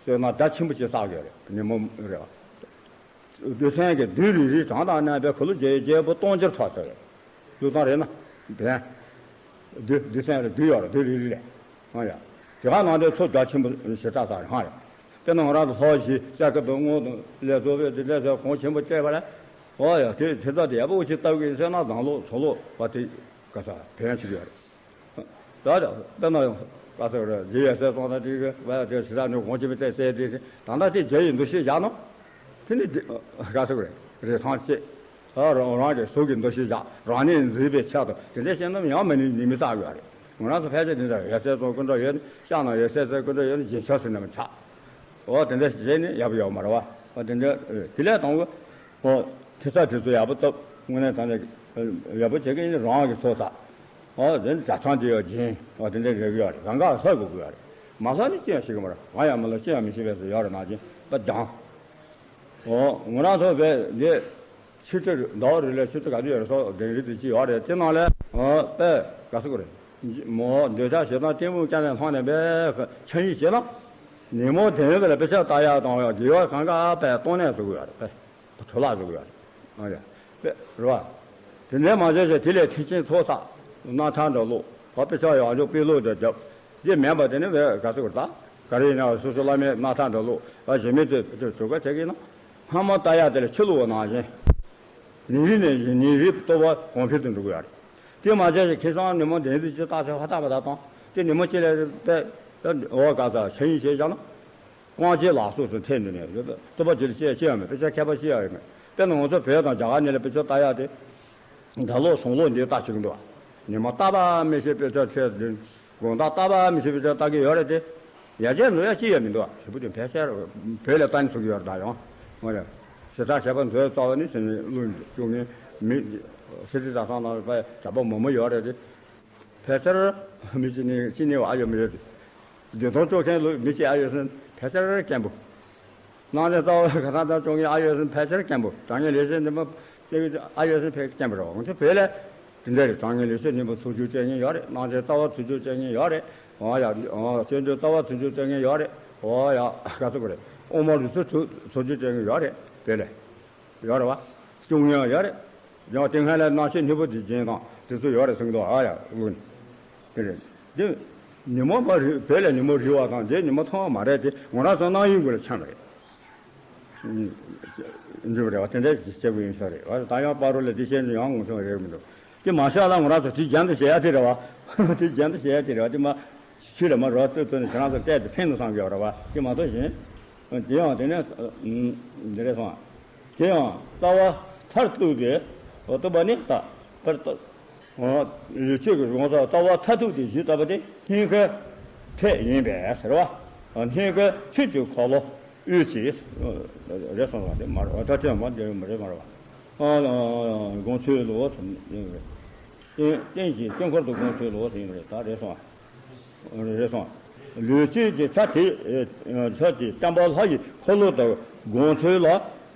བསོད་ནམས་རྒྱ་ཆེན་པོ་ཅིག་བསགས་ཡོད་རེད། ཉིན་མོ་རེད་བ། རྡུལ་ཚོན་གྱི་རྡུལ་རིལ་རིལ་གྲངས་དང་མཉམ་པའི་འཁོར་ལོ་བརྒྱད་བརྒྱད་པོ་སྟོང་ཆར་ཐོགས་ཟེར་བའི་ལུགས་དང་རེད་ན། བན། རྡུལ་རྡུལ་ཚོན་རེད། རྡུལ་ཡོད་རེད། རྡུལ་རིལ་རིལ་རེད། ཧང་ཡ། དེ་ག་ནང་དེ་ཚོ་རྒྱ་ཆེན་པོ་ཞེ་དྲག་ས་རེད། ཧང་ཡ། དཔེར་ན་ང་རང་ཚོ་ལྷོ་བཞི་ཤར་ཁ་དང་སྔོན་དང་ལས་རྫོགས་པའི་འདི་འདྲ་ཟེར་གོང་ཆེན་པོ་བལྟས་པ་ལ། ཨོ་ཡ་དེ་དེ་ཚོ་དེ་ཡག་པོ་ཅིག་ལྟ་དགོས་ཟེར་ན་ནང་ལོགས་ཚོ་ལོགས་བ་དེ་ག་ས་བན་ཅིག་ཡོད་རེད། ད་ད་ན་ག་ཟེར་རེད། རྗེ་ཡབ་སྲས་ཙོང་ན་དེ་གི་བ་དེ་ཞེ་དྲག་ནས་གོང་ཆེན་པོ་བལྟས་ཟེར་དེ་ད་ལྟ་དེ་རྗེ་ཡི་འདུ་ཤེས་བཞག་ནོ། དེ་ནི་དེ་ག་ཟེར་རེད། རེ་ཐང་བཅད། ཨ་རང་རང་གི་གཟུགས་ཀྱི་འདུ་ཤེས་བཞག་རང་ཉིད་འཛིན་པའི་ཆེད་དུ་དེ་འདྲ་བཤད་ན་ཡང་མི་ནུས་ནུས་མི་བསགས་ཡོད་རེད། ང་རང་ཚོ་ཕལ་ཆེར་དེ་འདྲ་ཡབ་སྲས་ཙོང་སྐུ་འདྲ་ཡོད་ནི་ཤག་ན་ཡབ་སྲས་ཙོང་སྐུ་འདྲ་ཡོད་ནི་རྗེས་ཆོག་ཟེར་ན་མི་ཆགས། འོ་དེ་འདྲ་བྱས་ནས་ཡག་པོ་ཡོད་མ་རེད་བ། འོ་དེ་འདྲ་དེ་ལས་དང་པོ། འོ་ཐེ་ཚ་དེ་ཚོ་ཡག་པོ་བཏབ། དངོས་གནས་དྲང་གནས་ཡག་པོ་བྱེད་ཀྱི་ཡིན་རང་གི་ཚོགས་བསགས། འོ་དེ་ནི་གྲྭ་ཚང་དེ་ཡོད་སྦྱིན། འོ་དེ་འདྲ་རེ་གི་ཡོད་རེད། གང་ག་ལྷ་དགོས་ཀྱི་ཡོད་རེད། མ་ལྷ་ནི་ཅི་ཡང་ཤེས་ཀྱི་མ་རེད། ང་ཡང་མི་ལ་ཅི་ཡང་མི་ཤེས་པས་སུ་ཡོད་རེད་ནང་བཞིན་པ་སྦྱང་། འོ་ང་རང་ཚོ་བས་འདི་ཆུ་ཚོད་ཟླ་བ་རེ་ལ་ཆུ་ཚོད་ག་ཚོད་ཡོད་རེད་སོགས་གདན་རིགས་དེ་ཅི་ཡོད་རེད། དེ་ནང་ལས་འོ་དཔེ་ག་ཟེར་དགོས་རེད། མོ་འདོད་ཆགས་ཞེ་སྡང་གཏི་མུག་ཀྱང་ལས་ལྷོང་ནས་པའི་ཆ་ཡིས་བྱས་ན། ཉིན་མོ་དེ་ཡོད་ལ་དཔེ་ཆ་ལྟ་ཡག་དང་དགེ་བ་གང་ག་དཔེ་གཏོང་གནས་བཟོ་དགོས་ཡོད་རེད། དཔེ་དུ་ལག་བཟོ་དགོས་ཡོད་རེད། ཨ་ཡ། དཔེ་རེད་བ། དེ་འདྲའི་མ་བྱས་ཤིང་དེ་ལས་ཐེག་ཆེན་ཚོགས་བསགས། སྣ་ཐང་འདྲ་བླུགས། བ་དཔེ་ཆ་ཡང་འཇོག་དཔེ་ཀློག་འདྲ་བརྒྱབ། ཅེས་མེད་པ་དེ་ནི་བས་ག་ཟེར་དགོས་རེད། ད་ག་རེ་ཡིན་ན་སོ་སོ་བླ་མའི་སྣ་ཐང་འདྲ་བླུགས། བ་གཞན་མི་ཚོས་དེ་གྲུབ་ཀ་བྱེད་ཀྱི་ཡིན་ན། སྔ་མོ་ལྟ་ཡག་དེ་ལ་ཕྱི་བླུགས་པ་ནང་བཞིན། ཉིན་རེ་ནས་ཉིན་རེ་རྟོགས་པ་གོང་འཕེལ་དུ་འགྲོ་གི་ཡོད་རེད། དེ་མ་བྱས་ཤིང་ཁེ་བཟང་ཉིན་མོ་བདེན་ཚིག་ཅིག་བཏགས་ཚེ་ཧ་ཐག་པ་ད་དང་དེ་ཉིན་མོ་གཅིག་ལས་པས་འོ་ག་ས་ཤ་ཡིན་བྱས་བཞག་ན། རྐང་རྗེས་ལག་སོགས་སུ་འཐེན་འདུག་ནས་རྟོགས་པ་ཅི་ལ་སྐྱེ་ཡ་ཅི་ཡང་མེད། དཔེ་ཆ་མཁས་པ་ཅི་ཡང་ཡོད་མེད། དཔེར་ན་ང་ཚོ་བོད་དང་རྒྱ་གར་གཉིས་ལ་དཔེ་ཆ་ལྟ་ཡག་དེ། ད་ལོ་སོང་ལོ་འདི་ལྟ་ཞིག་འདུག་ཉི་མ་ལྟ་བ་མི་ཤེས་པའི་ཆ་ཆེ་དགོང་དག་ལྟ་བ་མི་ཤེས་པའི་ཆ་ལྟ་གི་ཡོད་རེད་དེ། ཡ་གྱལ་འཛུགས་ཡ་ཅི་ཡ་མི་འདུག་ཞེ་པོ་དེ་ཕལ་ཆེར་བོད་ལ་ལྟ་ནི་ཚུགས་ཀྱི་ཡོད་རེད་ད་ཡང་། ང་ཡང་ཞེ་དྲག་བྱས་པ་མཛོད་རྩ་བ་ནི་ཟེར་ནས་བླུན་བཅུག་ངེས་མི། སི་ཏི་ཟ་ཁང་ནང་པའི་བྱ་བ་མང་མོ་ཡོད་རེད་དེ། ཕལ་ཆེར་མི་གཅིག་ནི་གཅིག་ནི་ཨ་ཡོད་མི་ཡོད་དེ། འདི་དོན་གཅོག་མཁན་ལུ་མི་གཅིག་ཨ་ཡོད་ཟེར་ཕལ་ཆེར་སྐྱེན་པོ། ནང་ནས་རྩ་བ་ག་ས་ད་བཅོ་ལྔའི་ཨ་ཡོད་སེམས་ཕལ་ཆེར་སྐྱེན་པོ། གྲངས་ངེས་ལས་བྱེད་འདི་མ་ཨ་ཡོད་སེམས་ཕལ་ཆེར་སྐྱེན་པོ་རེད། འོང་ཚེ་བོད་ལ་དེ་འདྲ་རེད། གྲངས་ངེས་ལས་བྱེད་འདི་མ་ཚུགས་རྒྱུ་བྱེད་མཁན་ཡོད་རེད། ནང་ཆེན་རྩ་བ་ཚུགས་རྒྱུ་བྱེད་མཁན་ཡོད་རེད། འོ་ཡ། འོ་སྤྱོད་འཇུག་རྩ་བ་ཚུགས་རྒྱུ་བྱེད་མཁན་ཡོད་རེད། འོ་ཡ་ག་ཚོད་གོ་རེད། དབུ་མ་རིགས་ཚོ་ཚུགས་རྒྱུ་བྱེད་མཁན་ཡོད་རེད་བོད་ལ། ཡོད་རེད་བ། སྐྱོང་ཡང་ཡོད་རེད། ཡང་དེ་སྔ་ལ་རྣམ་ཤེས་སྙིང་པོ་དེ་རྒྱན་དང་དེ་ཚོ་ཡོད་རེད་གསུངས་འདུག་ཨ་ཡ་ལུགས་ནི། དེ་རེད། དེ་ཉི་མ་མ་རི་བོད་ལ་ཉི་མ་རི་བ་དང་དེ་ཉི་མ་ཐང་བ་མ་རེད་དེ་ངོ་ར་སོང་སྣང་ཡུལ་དགོས་ལ་ཆགས་པ་རེད། འཇུ་རེད་བ་དེ་འདྲ་ཞིག་བྱེད་དགོས་ཡིན་ས་རེད་བ། ད་ཡང་པ་རོ་ལ་དེ་བཤད་ནས་ཡང་ངོ་ཚ་བ་རེད་མི་འདུག་དེ་མ་བཤད་ལ་ངོ་ར་སོང་དེ་རྒྱན་དུ་བྱེད་ཡ་དེ་རེད་བ། དེ་རྒྱན་དུ་བྱེད་ཡ་དེ་རེད་བ་དེ་མ། ཆུ་ལ་མ་རོ་སྟོད་ཐོན་ནས་ཁྱེད་རང་ཚོ་བལྟས་ཏེ་ཕན་དུ་བསམ་གྱི་ཡོད་རེད་བ། དེ་མ་གཏོགས་གཞན། དེ་ཡང་དེ་ནས་འདི་རེད་སོང་། དེ་ཡང་རྩ་བ་མཐར་གཏུགས་ཏེ་གཏུགས་པ་ནི་ས་པར་ལྟ། ལུས་ཆོས་ཀྱི་དགོངས་ས་རྩ་བ་མཐར་ཐུག་དེ་གཞི་ལྟ་བུ་དེ་སྙིང་གའི་ཕྲད་ཡིན་པས་ཟེར་བ། སྙིང་གའི་ཆོས་ཀྱི་འཁོར་ལོ་དབུས་ཀྱི་རེད་སོང་བ་དེ་མ་རེད་བ། ད་དེ་མ་དེ་མ་རེད་མ་རེད་བ། དགོངས་ཚུལ་ལོགས་སུ་ཡིན་པ་རེད། རྟེན་རྟེན་ཅིང་དཀྱིལ་འཁོར་དུ་དགོངས་ཚུལ་ལོགས་སུ་ཡིན་པ་རེད། ད་རེད་སོང་། རེད་སོང་། ལུས་ཅན་གྱི་ཆ་དེ། ཆ་དེ་བརྟེན་པ་ལྷ་ཡི་འཁོར་ལོ་དང་དགོངས་ཚུལ་ལ་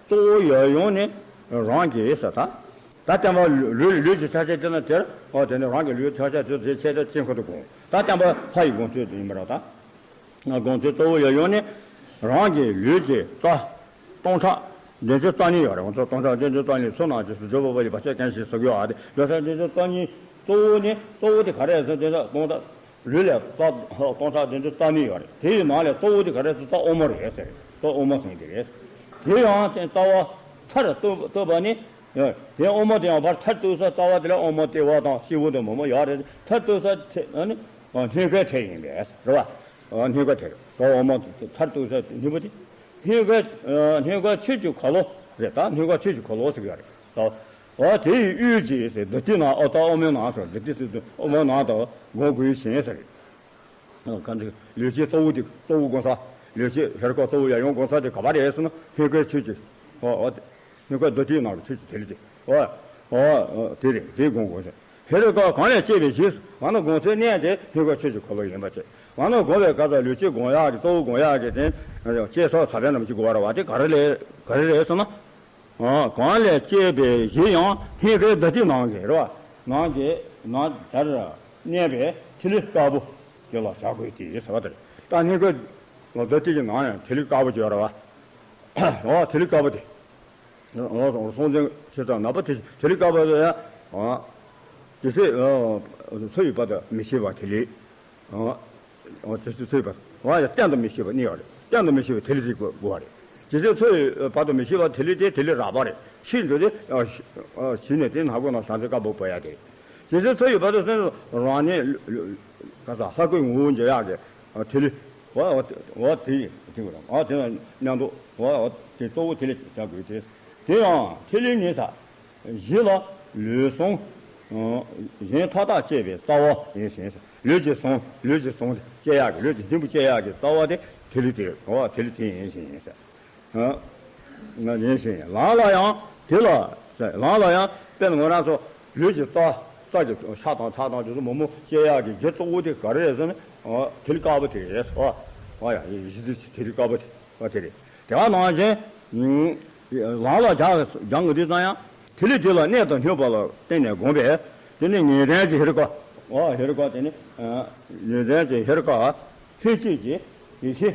གཙོ་བོ་ཡབ་ཡུམ་ནི་རང་གི་ས་ད། ད་བརྟེན་པ་ལུས་ལུས་ཀྱི་ཆ་ཆ་དེ་ན་དེར་འོ་དེ་ནི་རང་གི་ལུས་ཆ་ཆ་དེ་དེ་ཆེད་དུ་དཀྱིལ་འཁོར་དུ་དགོངས། ད་བརྟེན་པ་ལྷ་ཡི་དགོངས་ཚུལ་དེ་ཡིན་པ་རེད་ད། དགོངས་ཚུལ་གཙོ་བོ་ཡབ་ཡུམ་ནི་རང་གི་ལུས་ཀྱི་རྩ། སྟོང་ཕྲག་བདུན་ཅུ་རྩ་གཉིས་ཡོད་རེད། ང་ཚོ་སྟོང་ཕྲག་བདུན་ཅུ་རྩ་གཉིས་ཚུར་ནང་ཇི་སྲིད་སྦྱོར་བ་པ་ཡི་བར་ཆད་ཀུན་ཞི་ཟེར་གྱི་ཡོད་ཨ། དེ་སྟོང་ཕྲག་བདུན་ཅུ་རྩ་གཉིས་གཙོ་བོ་ནི་གཙོ་བོ་དེ་ག་རེ་ཟེར་དེ་ལ་སྟོང་ཕྲག་ལུས་ལས་རྩ་སྟོང་ཕྲག་བདུན་ཅུ་རྩ་གཉིས་ཡོད་རེད། དེ་ཡི་ནང་ལས་གཙོ་བོ་དེ་ག་རེ་ཟེར་རྩ་དབུ་མ་རེད་ཟེར། རྩ་དབུ་མ་ཟེར་དེ་རེད། དེ་ཡང་དེ་རྩ་བ་མཐར་གཏུགས་པ་ནི། དེ་དབུ་མ་དེ་ཡང་ཕར་མཐར་གཏུགས་ས་རྩ་བ་དེ་ལ་དབུ་མ་ལྟེ་བ་དང་སྤྱི་བོ་དང་མོ་མོ་ཡོད་རེད། མཐར་གཏུགས་ས་ནི་སྙིང་གའི་ཕྲད་ཡིན་པས་རེད་བ། སྙིང་གའི་ཕྲད་རེད། དབུ་མ་མཐར་གཏུགས་ས་སྙིང་པོ་དེ། སྙིང་གའི་སྙིང་གའི་ཆོས་ཀྱི་འཁོར་ལོ་རེད། ད་སྙིང་གའི་ཆོས་ཀྱི་འཁོར་ལོ་ཟེར་གྱི་ཡོད་རེད། ད་འོ་དེ་ཡི་དབུས་ཀྱི་ཟེར་བདུད་རྩིའི་ནང་ཨོ་ད་དབུ་མའི་ནང་ཟེར་བདུད་རྩི་ཟེར་དུས་དབུ་མའི་ནང་དུ་དགོངས་དགོས་ཞེས་ཟེར། གང་ཟེར་ལུས་ཀྱི་གཙོ་བོ་དེ་གཙོ་བོ་དགོངས་ས། ལུས་ཀྱི་ཧེ་རུ་ཀ་གཙོ་བོ་ཡབ་ཡུམ་དགོངས་ས་དེ་ག་པར་རེད་ཟེར་ན་སྙིང་གའི་ཆོས་ཀྱི་འོ་འོ་དེ། སྙིང་གའི་བདུད་རྩིའི་ནང་གི་ཆོས་ཀྱི་ཐིག་ལེ་དེ། འོ་འོ་དེ་རེད། དེ་དགོངས་དགོས་ཟེར། ཧེ་རུ་ཀ་གང་ལས་སྐྱེས་པའི་གཞི། ང་ནི་དགོངས་ཚུལ་གནས་དེ་སྙིང་གའི་ཆོས་ཀྱི་འཁོར་ལོ་ཡིན་པ་བྱས། ང་ནི་དགོངས་པའི་བཀའ་ལྟར་ལུས་ཀྱི་དགོངས་ཡག་གི་གཙོ་བོ་དགོངས་ཡག་གི་དེ་ཅེས་སོགས་ས་པཎ་རྣམས་ཀྱིས་གོ་བར་བ་དེ་ག་རེ་ལས་ག་རེ་རེད་ཟེར་ན། གང་ལས་སྐྱེས་པའི་གཞི་ཡང་སྙིང་གའི་བདུད་རྩིའི་ནང་གི་རེད་བ། ནང་གི་ནང་དེར་གནས་པའི་ཐིག་ལེ་དཀར་པོ་དེ་ལ་བྱ་དགོས་ཏེ་ཟེར་བ་དེ་རེད། ད་སྙིང་གའི་བདུད་རྩི་གི་ནང་ཡང་ཐིག་ལེ་དཀར་པོ་ཅིག་ཡོད་རེད་བ། འོ་ཐིག་ལེ་དཀར་པོ་དེ། འོ་སྲོང་བཙན་ཁྱེད་ཚང་ནག་པོ་དེ་ཐིག་ལེ་དཀར་པོ་དེ་ཡང་། འོ་དེ་ཚེ་འཚོ་བའི་བར་དུ་མི་ཤེས་པ་ཐིག་ལེ། འོ། འོ་དེ་ཚོ་ཚོས་པ། འོ་ཡ་གཏན་དུ་མི་ཤེས་པ་གནས་པ་རེད། གཏན་དུ་མི་ཤེས་པ་ཐིག་ལེ་ཅིག་དགོས་པ་རེད། དེ་ཚོ་ཚོས་བར་དུ་མི་ཤེས་པ་ཐིག་ལེ་དེ་ཐིག་ལེ་རགས་པ་རེད། ཤེས་འགྲོ་དེ། ཤི་ནས་དེ་ནག་པོ་ནང་བྱང་ཚེ་དཀར་པོ་བབས་ཡ་དེ་རེད། དེ་ཚོ་ཚོས་བར་དུ་སེམས་རང་ཉིད་ག་ས་ལྷ་སྐུའི་ངོ་བོ་འཇོག་ཡག་གི་ཐིག་ལེ། འོ་འོ་དེ་ཡིན་དེ་དགོས་རེད། འོ་དེ་ན་མཉམ་དུ་འོ་འོ་དེ་གཙོ་བོ་ཐིག་ལེ་བྱ་དགོས་དེ། དེ་ཡང་ཐིག་ལེ་ཉིད་ས། གཞི་ལ་ལུས་ཟུངས་གཞན་མཐའ་དག་བཅས་པའི་རྩ་བ་ཡིན་ཞིང་། ལུས་ཀྱི་ཟུངས་ལུས་ཀྱི་ཟུངས་བཅད་ཡག་གི་ལུས་ཀྱི་སྙིང་པོ་བཅད་ཡག་གི་རྩ་བ་དེ་ཐིག་ལེ་དེ་རེད། འོ་ཐིག་ལེ་དེ་ཡིན་ཞིང་ཡིན་ཟེར། ཡིན་ཞིང་ལམ་ལ་ཡང་དེ་ལ་ལམ་ལ་ཡང་དཔེར་ན་ང་རང་ཚོ་ལུས་ཀྱི་རྩ་རྩ་གི་ཤ་དང་ཁྲག་དང་དེ་ཚོ་མོག་མོག་བཅད་ཡག་གི་རྒྱུ་གཙོ་བོ་དེ་ག་རེ་རེད་ཟེར་ན། འོ་ཐིག་ལེ་དཀར་པོ་དེ་རེད། འོ་འོ་ཡ་ཡི་ཐིག་ལེ་དཀར་པོ་དེ། བ་དེ་རེད། དེ་བ་ནང་བཞིན། ལམ་ལ་སྦྱང་སྦྱང་དགོས་དུས་ཙམ་ཡང་ཐིག་ལེ་དེ་ལ་གནད་དུ་སྨྱོས་པ་ལ་བརྟེན་ནས་བསྒོམས་པས། དེ་ནི་ངེས་དོན་གྱི་ཧེ་རུ་ཀ། འོ་ཧེ་རུ་ཀ་དེ་ནི། ངེས་དོན་གྱི་ཧེ་རུ་ཀ་ལྷན་སྐྱེས་ཀྱི་ཡེ་ཤེས་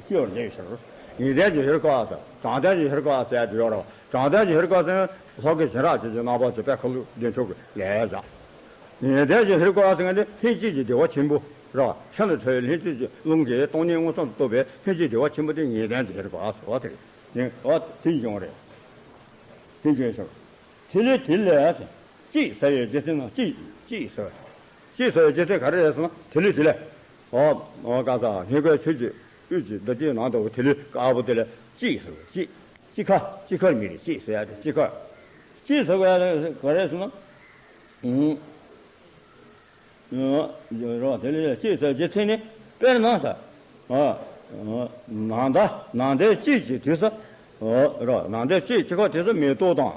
སྐྱེ་བར་མཛད་པའི་ཕྱིར། ངེས་དོན་གྱི་ཧེ་རུ་ཀ་ཟེར། དྲང་དོན་གྱི་ཧེ་རུ་ཀ་ཟེར་དེ་ཡོད་རེད། དྲང་དོན་གྱི་ཧེ་རུ་ཀ་ཟེར་ན་ལྷོ་སྐུ་བྱིན་རླབས་ཅན་གྱི་རྣམ་པ་ཅིག་དཔལ་མཁའ་འགྲོ་འདི་ཕྱོགས་ཀྱི་ལས་བཞག་ངེས་དོན་གྱི་ཧེ་རུ་ཀ་ཟེར་མཁན་དེ་ལྷན་སྐྱེས་ཀྱི་བདེ་བ་ཆེན་པོ་རེད་བ། ཤིན་ཏུ་ཕྲ་བའི་ལྷན་སྐྱེས་ཀྱི་རླུང་གིས་སྟོང་ཉིད་མངོན་སུམ་དུ་རྟོགས་པའི་ལྷན་སྐྱེས་བདེ་བ་ཆེན་པོ་དེ་ངེས་དོན་གྱི་ཧེ་རུ་ཀ་ཟེར་བ་དེ་རེད། དེ་བ་དེ་བྱུང་བ་རེད། དེ་བྱུང་ཞིང་། ཐིག་ལེ་དེ་ལས་གཅིག་ཟ་བའི་རྒྱུ་མཚན་ནི་གཅིག་གཅིག་ཟ་བ། གཅིག་ཟ་བའི་རྒྱུ་མཚན་ག་རེ་རེད་ཟེར་ན་ཐིག་ལེ་དེ་ལས། འོ་འོ་ག་ས་སྙིང་གའི་ཆོས་ཀྱི་དབུས་ཀྱི་འདི་དེའི་ནང་དུ་ཐིག་ལེ་དཀར་པོ་དེ་ལས་གཅིག་ཟ་བ་གཅིག་གཅིག་ཁ་གཅིག་ཁར་མི་རེད་གཅིག་ཟེར་ཡ་དེ་གཅིག་ཁར། ཅེས་ཟེར་བ་ག་རེ་ཟེར་ན། རོ། དེ་ལས་ཅེས་ཟེར་རྗེ་མཚན་ནི། དཔེར་ན་ས། ནང་ཟླ་ནང་ཟླའི་དཔྱིད་ཀྱི་དུས་སུ། རོ། ནང་ཟླའི་དཔྱིད་ཀྱི་ཁ་དུས་སུ་མེ་ཏོག་དང་།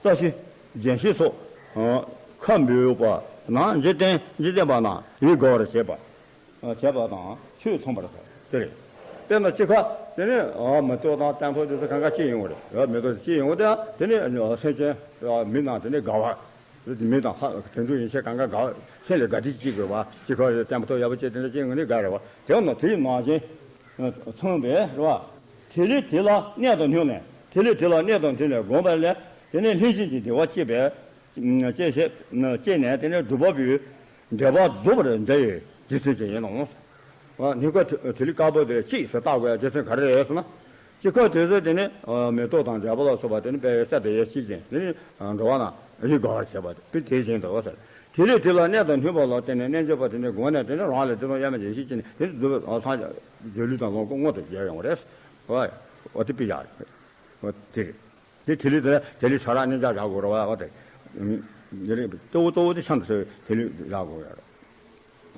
རྩྭ་ཤིང་། རྒྱན་ཤིང་སོགས། ཁ་འབུས་པ་ན་འཇིག་རྟེན་འཇིག་རྟེན་པ་རྣམས་ཡིད་དགའ་བར་བྱེད་པ། བྱེད་པ་དང་ཆོས་མཚུངས་པར་ཐལ། དེ་རེད། དཔེར་ན་དཔྱིད་ཁ་དེ་ནི་མེ་ཏོག་དང་སྤྲང་ཕྲུག་དེ་ཚོ་གང་ག་སྐྱེ་ཡོང་གི་རེད། མེ་ཏོག་སྐྱེ་ཡོང་གི་དེ་དེ་ནི་སེམས་ཅན་མི་རྣམས་དེ་ནི་དགའ་བ། མི་དང་ལྷ་དེ་ཚོ་ཡིན་ཕྱིར་གང་ག་དགའ་སེམས་ལ་དགའ་བདེ་སྐྱེ་དགོས་པ། དཔྱིད་ཁ་སྤྲང་ཕྲུག་ཡག་པོ་སྐྱེ་དེ་འདྲ་སྐྱེ་ཡོང་གི་ནི་དགའ་རེད་བ། དེ་ཡང་ན་དེའི་ནང་བཞིན་མཚུངས་པས་རེད་བ། དེ་ལས་དེ་ལ་གནད་དུ་བསྣུན་ནས། དེ་ལས་དེ་ལ་གནད་དུ་བསྣུན་ནས་བསྒོམས་པ་ལས་དེ་ནི་ལྷན་ཅིག་གི་བདེ་བ་སྐྱེས་པས། སྐྱེས་ནས་དེ་ནི་སྒྲུབ་པ་པོའི་འབྲེལ་པ་རྫོགས་པར་འབྲེལ་བའི་རྗེས་མཐུན་ཅན་ཡིན་ནོ། ནི་ཁོ་དེ་ལས་དཀར་པོ་དེ་ཅི་ཟེར་བཏགས་དགོས་ཡ་རྗེས་མཐུན་ག་རེ་རེད་ཟེར་ན། དཔྱིད་ཁ་དུས་སུ་དེ་ནི་མེ་ཏོག་དང་འབྲས་བུ་ལ་སོགས་པ་དེ་ནི་དཔེ་གསེར་དང་ཡེ་ཤེས་ཅན་དེ་ནི་འགྲོ་བ་རྣམས་ཡིད་དགའ་བར་བྱེད་པ་དཔེ་དེ་བཞིན་དུ་ཟེར། དེ་ལས་དེ་ལ་གནད་དུ་བསྣུན་པ་ལ་བརྟེན་ནས་རྣལ་འབྱོར་པ་དེ་ནི་སྒོམ་ནས་དེ་ནི་རང་ལས་དེ་དང་དབྱེར་མེད་ཡེ་ཤེས་ཅན་དེ་ནི་སྒྲུབ་པའི་སངས་རྒྱས་སྒྲུབ་ལུགས་དང་ལོངས་སྐུ་མངོན་དུ་གྱུར་ཡོང་བ་རེད། འོ་དེ་དཔེ་བཞག་རེད། འོ་དེ་རེད། དེ་དེ་ལས་དེ་དེ་ལས་ཆ་རག་གནས་འཇགས་བཞག་དགོས་རེད་བ། འོ་དེ་རེད། གཙོ་བོ་གཙོ་བོ་དེ་ཆ་འདི་ཚོ་དེ་ལས་བཞག་དགོས་ཡ་རེད།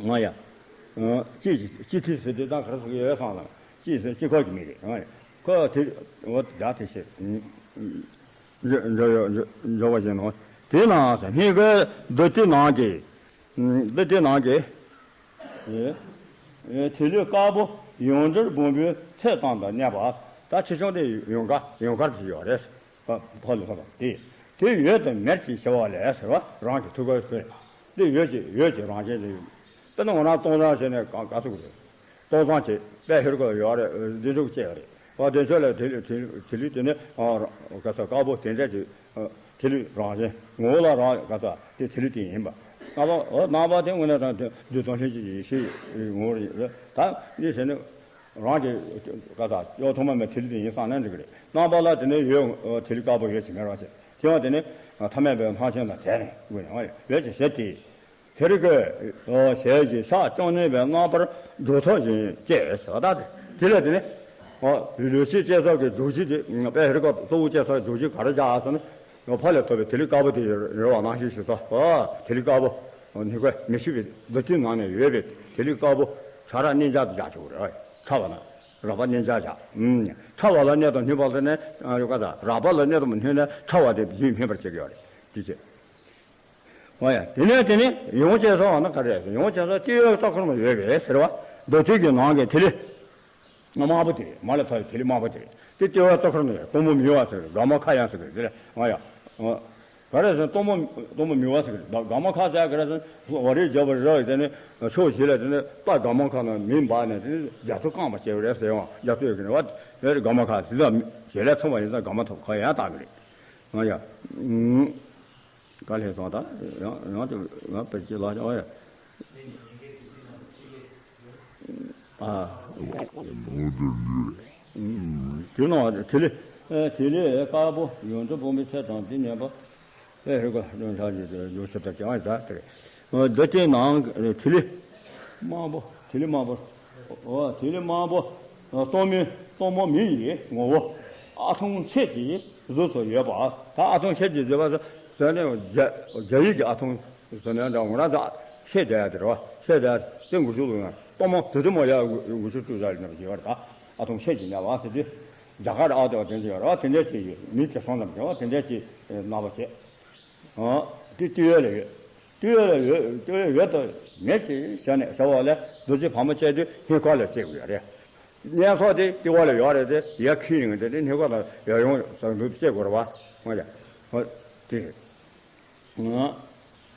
ང་ཡ། ཅི་ཅི་ཐི་ཟེར་དེ་དང་ག་རེ་ཟེར་གི་ཡོད་སོང་ལ། ཅི་ཟེར་ཅི་ཁོག་གི་མི་རེད། ང་ཡ། ཁོ་དེ་འོ་དེ་དེ་ཤེས། འཇོ་འཇོ་འཇོ་འཇོ་བ་བཞིན་ནོ། དེ་ན་ས་སྙིང་གི་འདུ་བྱེད་ནང་གི། འདུ་བྱེད་ནང་གི། དེ་ལས་དཀར་པོ་ཡོངས་གྲུབ་སྦོམ་པོའི་ཚད་ཙམ་དུ་གནས་པ། ད་ཆེ་ཆུང་དེ་ཡོངས་དཀར་ཡོངས་དཀར་དུ་ཡོད་རེད། ཕ་ལ་ཕ་དང་དེ། དེ་འོད་དུ་མེར་གྱིས་ཞི་བ་ལས་ཟེར་བ་རང་གི་ཐུགས་ཀར་ཟེར། དེ་འོད་ཀྱི་འོད་ཀྱི་རང་བཞིན་དེ། དཔེར་ན་ང་རང་སྟོང་བཟང་བྱས་ནས་ག་ག་ཚོད་རེད། སྟོང་བཟང་བྱས་དཔེ་ཧེར་གོ་ཡོད་རེད། བདེ་མཆོག་བཅས་རེད། བ་བདེ་མཆོག་ལས་དེ་དེ་དེ་ལུས་དེ་ནི་ག་ས་དཀར་པོ་དེ་འདྲ་ཅིག་དེ་ལུས་རང་བཞིན་ངོ་བོ་ལ་རང་ག་ས་དེ་དེ་ལུས་དེ་ཡིན་པ། རྣམ་པ་རྣམ་པ་དེ་དངོས་གནས་དང་དེ་རྡུལ་དང་ལྷན་ཅིག་ཡེ་ཤེས་ངོ་བོ་རེད། ད་འདི་ཟེར་ནི། རང་གི་ག་ས་ཡོད་ཐོག་མ་མེད་ཐིག་ལེ་དེ་ཡིན་བསམ་ན་འགྲིག་གི་རེད། རྣམ་པ་ལ་དེ་ནས་ཡོད་ཐིག་ལེ་དཀར་པོ་ཡོད་ཅིག་མེད་རོགས་བྱེད། དེ་ཡང་དེ་ནི་ཐ་མལ་པའི་སྣང་ཞེན་དང་བྲལ་ནས་དགོས་ནས་ཡོད་ཅིག་ཞེས་ཏེ། དེར་གོས་ཞལ་གྱི་ཕྱག་རྐྱང་གནོན་པའི་རྣམ་པར་སྒྲོ་འཐག་བཞིན་བཅས་ཟེར་བ་ལྟར་ཏེ། དེ་ལས་དེ་ནི་ལུས་ཤེས་བསྐྱེད་རྫོགས་ཀྱི་རྡོ་རྗེ་དེ་དཔེ་རིག་པ་གཙོ་བོ་བསྐྱེད་རྫོགས་ཀྱི་རྡོ་རྗེ་ག་རེ་བཞག་ཟེར་ན། ཕ་ལས་ཐོབ་པའི་ཐིག་ལེ་དཀར་པོ་དེ་ཡོད་པ་ནང་བཞིན་ཞུ་ས། ཐིག་ལེ་དཀར་པོ། ནི་གོས་མི་ཤིགས་པའི་འདུ་བྱེད་ནང་ནས་ཡོད་པའི་ཐིག་ལེ་དཀར་པོ་ཆ་རག་གནས་འཇགས་དུ་བཞག་ཆོག་རེད། ཕྲ་བ་ན་རགས་པ་གནས་འཇགས་བཞག་ཕྲ་བ་ལ་གནད་དུ་བསྣུན་པ་ལ་ནི་ཡོད་ག་ས་རགས་པ་ལ་གནད་དུ་མི་བསྣུན་ནས་ཕྲ་བ་དེ་རྒྱུད་སྨིན་པར་བྱེད་ཀྱི་ཡོད་རེད། དེ་ཅི། འོ་ཡ། དེ་ནས་དེ་ནི་ཡོངས་བཅས་སོ་ན་ག་རེ་ཟེར། ཡོངས་བཅས་སོ་ལྟེ་བའི་རྩ་འཁོར་མ་ཡོད་པས་ཟེར་བ། འདུ་བྱེད་ཀྱི་ནང་གི་ཐིག་ལེ། དམར་པོ་དེ་རེད། མ་ལ་ཐོ་ཡི་ཐིག་ལེ་དམར་པོ་དེ་རེད། དེ་ལྟེ་བ་རྩ་འཁོར་ནི་སྟོང་པོ་མི་གཡོ་བ་ཟེར་གི་ག་མ་ཁ་ཡང་ཟེར་གི་དེ་རེད། ང་ཡ། ག་རེ་ཟེར་སྟོང་པོ་སྟོང་པོ་མི་གཡོ་བ་ཟེར་གི་ག་མ་ཁ་ཟེར་ག་རེ་ཟེར་བ་རེ་བརྒྱབ་པ་རེད། དེ་ནི་ཕྱོགས་བཞི་ལ་དེ་ནི་རྟ་ག་མ་ཁ་ན་མེ་འབར་ནས་དེ་ནི་རྒྱ་མཚོ་བཀང་བ་བྱས་པ་རེད་ཟེར་ཡང་རྒྱ་མཚོ་ཡོད་གི་རེད་བ། དེ་ག་མ་ཁ་ཟེར་ད་ཞལ་ལས་མཚུངས་པ་ཡིན་ཙང་ག་མ་ཐོ་ཁ་ཡང་བཏགས་གི་རེད། ང་ཡ། ག་ལས་སོང་ད། ཡང་ཡང་དེ་ང་བེད་སྤྱོད་ལ་ཨོ་ཡ། ཨ། དེ་ནང་དེ་ལས་དེ་ལས་དཀར་པོ་ཡོངས་གྲུབ་སྦོམ་པའི་ཚད་དང་དེ་ནས་པ། ཨེ་ཧེ་གོ་ཡོངས་ཆགས་ཀྱི་ཡོ་ཆུ་ད་ཅང་ཡ་ད་དེ་རེད། འདི་དེ་ནང་དེ་ལས་དམར་པོ་དེ་ལས་དམར་པོ། ཨོ་དེ་ལས་དམར་པོ། སྟོང་མི་སྟོང་མོ་མི་ཡི་ངོ་བོ། ཨ་ཐུང་ཆེད་ཀྱི་གཟུགས་སུ་ཡོད་པ། ད་ཨ་ཐུང་ཆེད་ཀྱི་ཟེར་བ་ཟེར་ནས་རྒྱ་རྒྱ་ཡིག་གི་ཨ་ཐུང་ཟེར་ནས་འདྲ་ངོ་ར་ད་ཤེས་བསྡད་ཡ་དེ་རེད་བ། ཤེས་བསྡད་ཡ་དེ་འགུལ་ཤུགས་ལུགས་ན་སྟོང་མོ་དེ་དེ་མོ་ཡ་འགུལ་ཤུགས་བཙུགས་བཞག་ཡོད་ན་བྱེད་བར་ད་ཨ་ཐུང་ཆེད་ཀྱི་ཉལ་བ་ཟེར་དུས། རྒྱ་གར་ཨ་དེ་བ་དེ་འདྲ་ཡོད་རེད་བ། དེ་འདྲ་ཅིག་ཡོད་མི་ཇི་སོང་ཙམ་བྱེད་བ་དེ་འདྲ་ཅིག་རྣམ་པ་བྱེད། ཨ། དེ་ལྟེ་བ་ལ་ཡོད། ལྟེ་བ་ལ་ཡོད། ལྟེ་བའི་འོད་དུ་མེར་གྱིས་ཞི་ནས་ཞི་བ་ལས་རྡོ་རྗེ་ཕག་མོ་བཅས་དུས་སྙིང་ཁ་ལ་སྐྱེ་དགོས་རེད། གཉན་སོགས་དེ་ལྟེ་བ་ལ་ཡོད་རེད་དེ་ཡར་ཁྱེར་ཡོང་དེ་དེ་སྙིང་ཁ་ལ་ཡར་ཡོང་ཟེར་འདུག་སྐྱེ་དགོས་རེད་བ། ང་ཡ། ཨ། དེ་རེད། ཨ།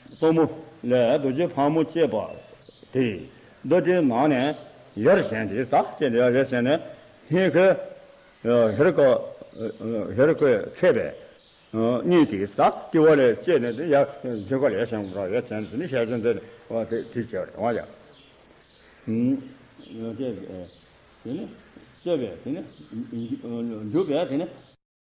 གཙོ་མོ་ལས་རྡོ་རྗེ་ཕག་མོ་བཅས་པ་དེ་རྡོ་རྗེའི་ནང་ནས་ཡར་བཞེངས་ཏེ་ས་སྐྱེ་ནས་ཡར་བཞེངས་ནས་སྙིང་ཁའི་ཧེ་རུ་ཀ་ཧེ་རུ་ཀའི་ཚད་པས། གཉིས་ཏེ་ས་ལྟེ་བ་ལས་སྐྱེས་ནས་དེ་ཡར་མཐུན་ཁ་ལས་བྱང་ར་ཡར་བྱང་དེ་ནི་ཤ་ཆེན་དེ་ནི་དེ་དེ་བྱས་པ་རེད་བ་ཡ། ཡང་སྐྱེས་པས་དེ་ནི་སྐྱེས་པས་དེ་ནི་འཇུག་པས་དེ་ནི་